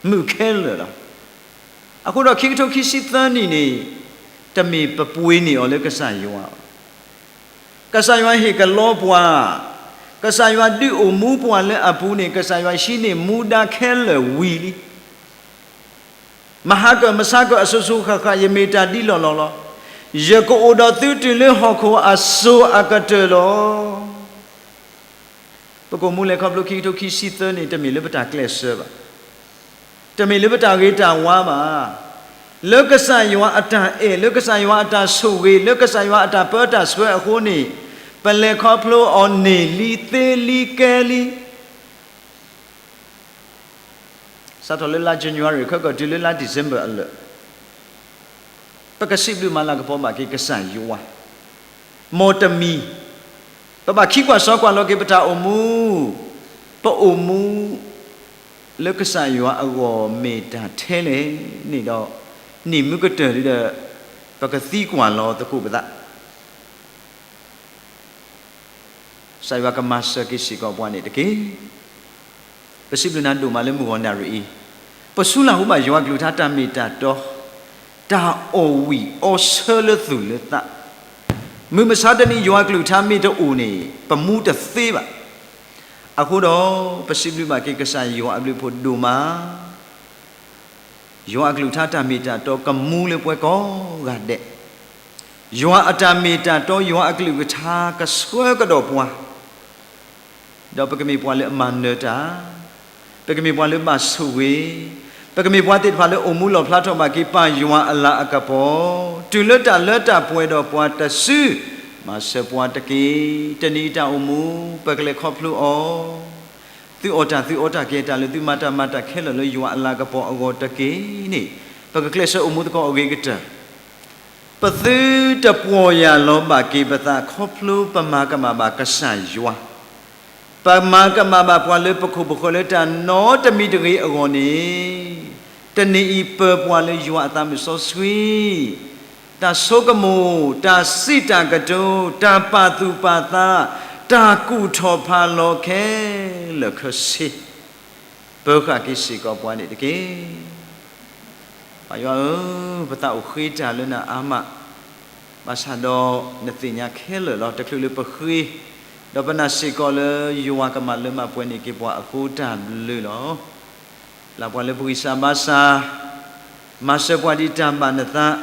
မုာ်ခဲလၢာ်လီၤ. အဃိဒီးခံကထိခံဆံသၢနံၣ်န့ၣ် တမ့ၢ်ပပှ့ၤန့ၢ်အီၤလၢကစၢ်ယွၤ ကစၢ်ယွၤဟ့ၣ်ကလီပှၤ, ကစၢ်ယွၤဒုးအိၣ်မူပှၤလၢအပူၤန့ၣ် ကစၢ်ယွၤဟံးန့ၢ်မူဒါခဲလၢာ်ဝံၤလံ. မဟါကၢၣ်မဆါကၢၣ်အစိၤစိၤဃၣ်ဃၣ် ယမ့ၢ်တၢ်ဒ်လီၢ်လီၢ်လီၤ. ယကအိၣ်ဒီးသုတုၤလၢဟီၣ်ခိၣ်အစိၤအကတၢၢ်လီၤ. ပကအိၣ်မူလဲၤခီဖျိခံကထိခံဆံသၢန့ၣ် တမ့ၢ်လၢပတၢ်ကျဲးစၢးဘၣ်. တမ့ၢ်လၢပတၢ်ဂ့ၤတၢ်ဝါဘၣ်. လၢကစၢ်ယွၤအတၢ်အဲၣ်, လၢကစၢ်ယွၤအတၢ်ဆိၣ်ဂ့ၤ, လၢကစၢ်ယွၤအတၢ်ပၢတၢ်ဆှၢအဃိန့ၣ် ပလဲၤခီဖျိအီၤန့ၢ်လံ, သ့လံ, ကဲလံ. စးထီၣ်လၢလါ January ခဲကီၢ်တုၤလၢလါ December အလၢာ် ပကစံးဘျုးမၤလၤကပီၤဘၣ်က့ၤကစၢ်ယွၤ မ်တမံၤ ပဘၣ်ခံကွၢ်စီကွၢ်လီၤက့ၤပတၢ်အိၣ်မူ, ပအိၣ်မူလၢကစၢ်ယွၤအဂီၢ်မ့ၢ်တၢ်ထဲလဲၣ်န့ၣ်ဒီး နံၣ်မုၢ်ကတၢၢ်လံဒီး ပကသံကွၢ်လီၤသကိးပသး ကစၢ်ယွၤကမၤစၢၤက့ၤစ့ၢ်ကီးပှၤန့ၣ်တက့ၢ်. ပစံးဘျုးနၤဒိၣ်မးလၢမုၢ်ဂီၤနၣ်ရံၣ်အံၤ, ပဆူလၢ်ဟူဘၣ်ယွၤကလုၢ်ကထါတၢ်မ့ၢ်တၢ်တီ, တၢ်အီၣ်ဝံၣ်အီဆၢလၢသူၣ်လၢသး, မုၢ်မဆါတနံၤယွၤကလုၢ်ကထါမ့ၢ်တအိၣ်န့ၣ် ပမူတသ့ဘၣ်. အဃိဒီး ပစံးဘျုးဘၣ်က့ၤကစၢ်ယွၤအဘျုးအဖှိၣ်ဒိၣ်မး ယွၤအကလုၢ်ကထါတၢ်မ့ၢ်တၢ်တီကမူလၢပှၤကိးဂၤဒဲး, ယွၤအတၢ်မ့ၢ်တၢ်တီ ယွၤအကလုၢ်ကထါကဆှၢကဒီးပှၤ, ဒီးပကမ့ၢ်ပှၤလၢအမၤနၢၤတၢ်, ပကမ့ၢ်ပှၤလၢဘၣ်ဆိၣ်ဂ့ၤ, ပကမ့ၢ်ပှၤသ့ၣ်တဖၣ်လၢအိၣ်မူလီၣ်ဖျါထီၣ်ဘၣ်က့ၤပၢ်ယွၤအလၤအကပီၤ, တုၤလၢတၢ်လၢတၢ်ပှဲၤဒီးပှၤတစု, မၤစၢၤပှၤတက့ၢ်. တနံၤအံၤတၢ်အိၣ်မူ ပကလဲၤခီဖျိအီၤ သုအီၣ်တၢ် သုအီတၢ်ကဲတၢ်လၢသုမၤတၢ်မၤတၢ်ခဲလၢာ်လၢယွၤအလၤကပီၤအဂီၢ်တက့ၢ်န့ၣ်, ပကကျဲးစၢးအိၣ်မူသကိးအဂ့ၤကတၢၢ်, ပသုတပီၢ်ယၢ်လီၤဘၣ်က့ၤပသးခီဖျိပမၤကမၣ်ဘၣ်ကစၢ်ယွၤ, ပမၤကမၣ်ဘၣ်ပှၤလၢပခိၣ်ပဃၢၤလၢတၢ်နီတမံၤတဂ့ၤအဂီၢ်န့ၣ်, တနံၤအံၤပၢၤပှၤလၢယွၤအသးမုၢ်စီဆှံ တၢ်ဆိကမိၣ်, တၢ်စံးတၢ်ကတိၤ, တၢ်ပာ်သူၣ်ပာ်သး, တၢ်ကူၣ်ထီၣ်ဖးလီၤခဲလၢာ်ခဲဆ့, ပၢဃာ်က့ၤစ့ၢ်ကီးပှၤန့ၣ်တက့ၢ်. ပၢ်ယွၤဧၢ, ပသးအိၣ်ဃ့တၢ်လၢနအါမး, ဘၣ်ဆၣ်ဒီးနသ့ၣ်ညါခဲလၢာ်လီၤ. တချုးလၢပဃ့, ဒီးပနာ်စ့ၢ်ကီးလၢယွၤကမၤလၢမၤပှဲၤန့ၢ်က့ၤပှၤအဃိတၢ်ဘျုးလီၤ. လၢပှၤလၢပဂံၢ်စၢ်ဘါစၢ်, မၤစၢၤပှၤဒ်တၢ်ဘၣ်နသး,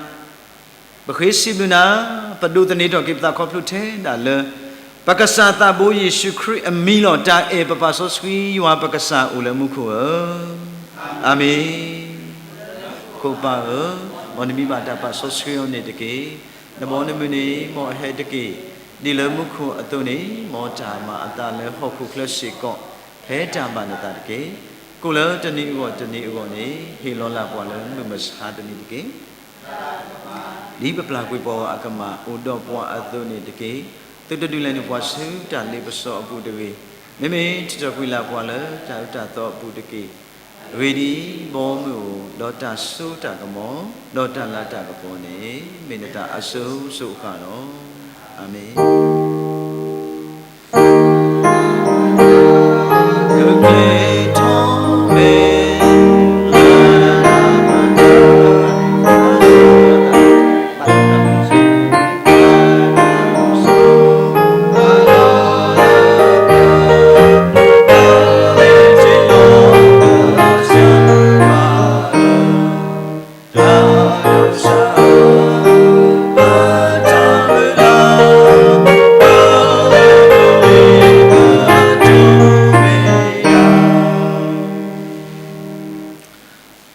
ပဃ့စံးဘျုးနၤ, ပဒိးသန့ၤထီၣ်က့ၤပသးခီဖျိထဲဒၣ်လၢ ပကစၢ်သးဘိယ့ၣ်ၡူးခရံာ်အမံၤလီၤ. တၢ်အဲၣ်ပပၢ်စီဆှံယွၤပကစၢ်အိၣ်လၢမူခိၣ်ဧၢ, အၤမ့ၣ်. ပၢ်ဧၢ, မ်နမံဘၣ်တၢ်ပာ်စီဆှံအီၤန့ၣ်တက့ၢ်. နဘီနမုၢ်န့ၣ် မ်အဟဲတက့ၢ်. ဒ်လၢမူခိၣ်အသိးန့ၣ် မ်တၢ်မၤအသးလၢဟီၣ်ခိၣ်ချၢစ့ၢ်ကီး ဖဲတၢ်ဘၣ်နသးတက့ၢ်. ကိးလၢတနံၤအဂီၢ်တနံၤအဂီၢ်န့ၣ် ဟ့ၣ်လီၤလၢ်ပှၤလၢမုၢ်မဆါတနံၤတက့ၢ်. ဒ်ပပျၢ်ကွံာ်ပှၤဂီၢ်အကမၣ်အိၣ်ဒီးပှၤအသိးန့ၣ်တက့ၢ်. သုတဒုးလဲၤနုာ်ပှၤဆူတၢ်လ့ပစီအပူၤတဂ့ၤ. မ့မ့ၢ်ထုးထီၣ်ကွံာ်လၢ်ပှၤလၢတၢ်အၢတၢ်သီအပူၤတက့ၢ်. အဂ့ၢ်ဒ်အံၤ, ဘီမုၢ်အိၣ်ဒီးတၢ်စိတၢ်ကမီၤ, ဒီးတၢ်လၤတၢ်ကပီၤန့ၣ် မ့ၢ်နတၢ်အစိၤစိၤအဃၣ်လီၤ. အၤမ့ၣ်.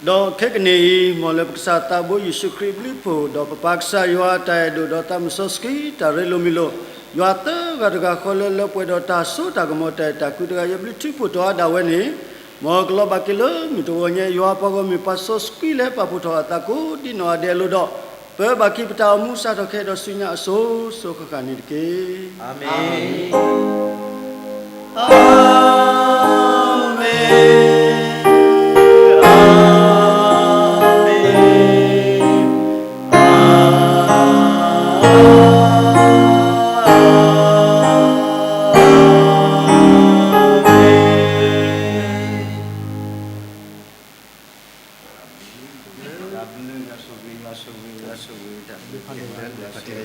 ဒီးခဲကနံၣ်အံၤ မ်လၢပကစၢ်သးဘိယ့ၣ်ၡူးခရံာ်အဘျုးအဖှိၣ် ဒီးပပၢ်ကစၢ်ယွၤအတၢ်အဲၣ်ဒိၣ်ဒီးသးစီဆှံ တၢ်ရ့လိာ်မုာ်လိာ်, ယွၤသၢဂၤတဂၤဃီလၢ လၢပှဲၤဒီးတၢ်စိတၢ်ကမီၤ တၢ်အဲၣ်တၢ်ကွံတဂၤ ယွၤဘျုးထူးဖှိၣ်ထီၣ်အါဒၣ်ဝဲန့ၣ်, မ်ကလီၤဘၣ်က့ၤလၢမုၢ်တဂီၤညါ ယွၤပှၤဂီၢ်မုၢ်ပှၤစီဆှံလၢပာ်ဖှိၣ်ထီၣ်အသးကိးဒ်နီၢ်ဂၤဒဲးအလိၤဒီး, ပၢဘၣ်က့ၤပတၢ်အိၣ်မူစးထီၣ်ခဲဒီးဆူညါအစိၤစိၤဃၣ်ဃၣ်န့ၣ်တက့ၢ်. အၤမ့ၣ်.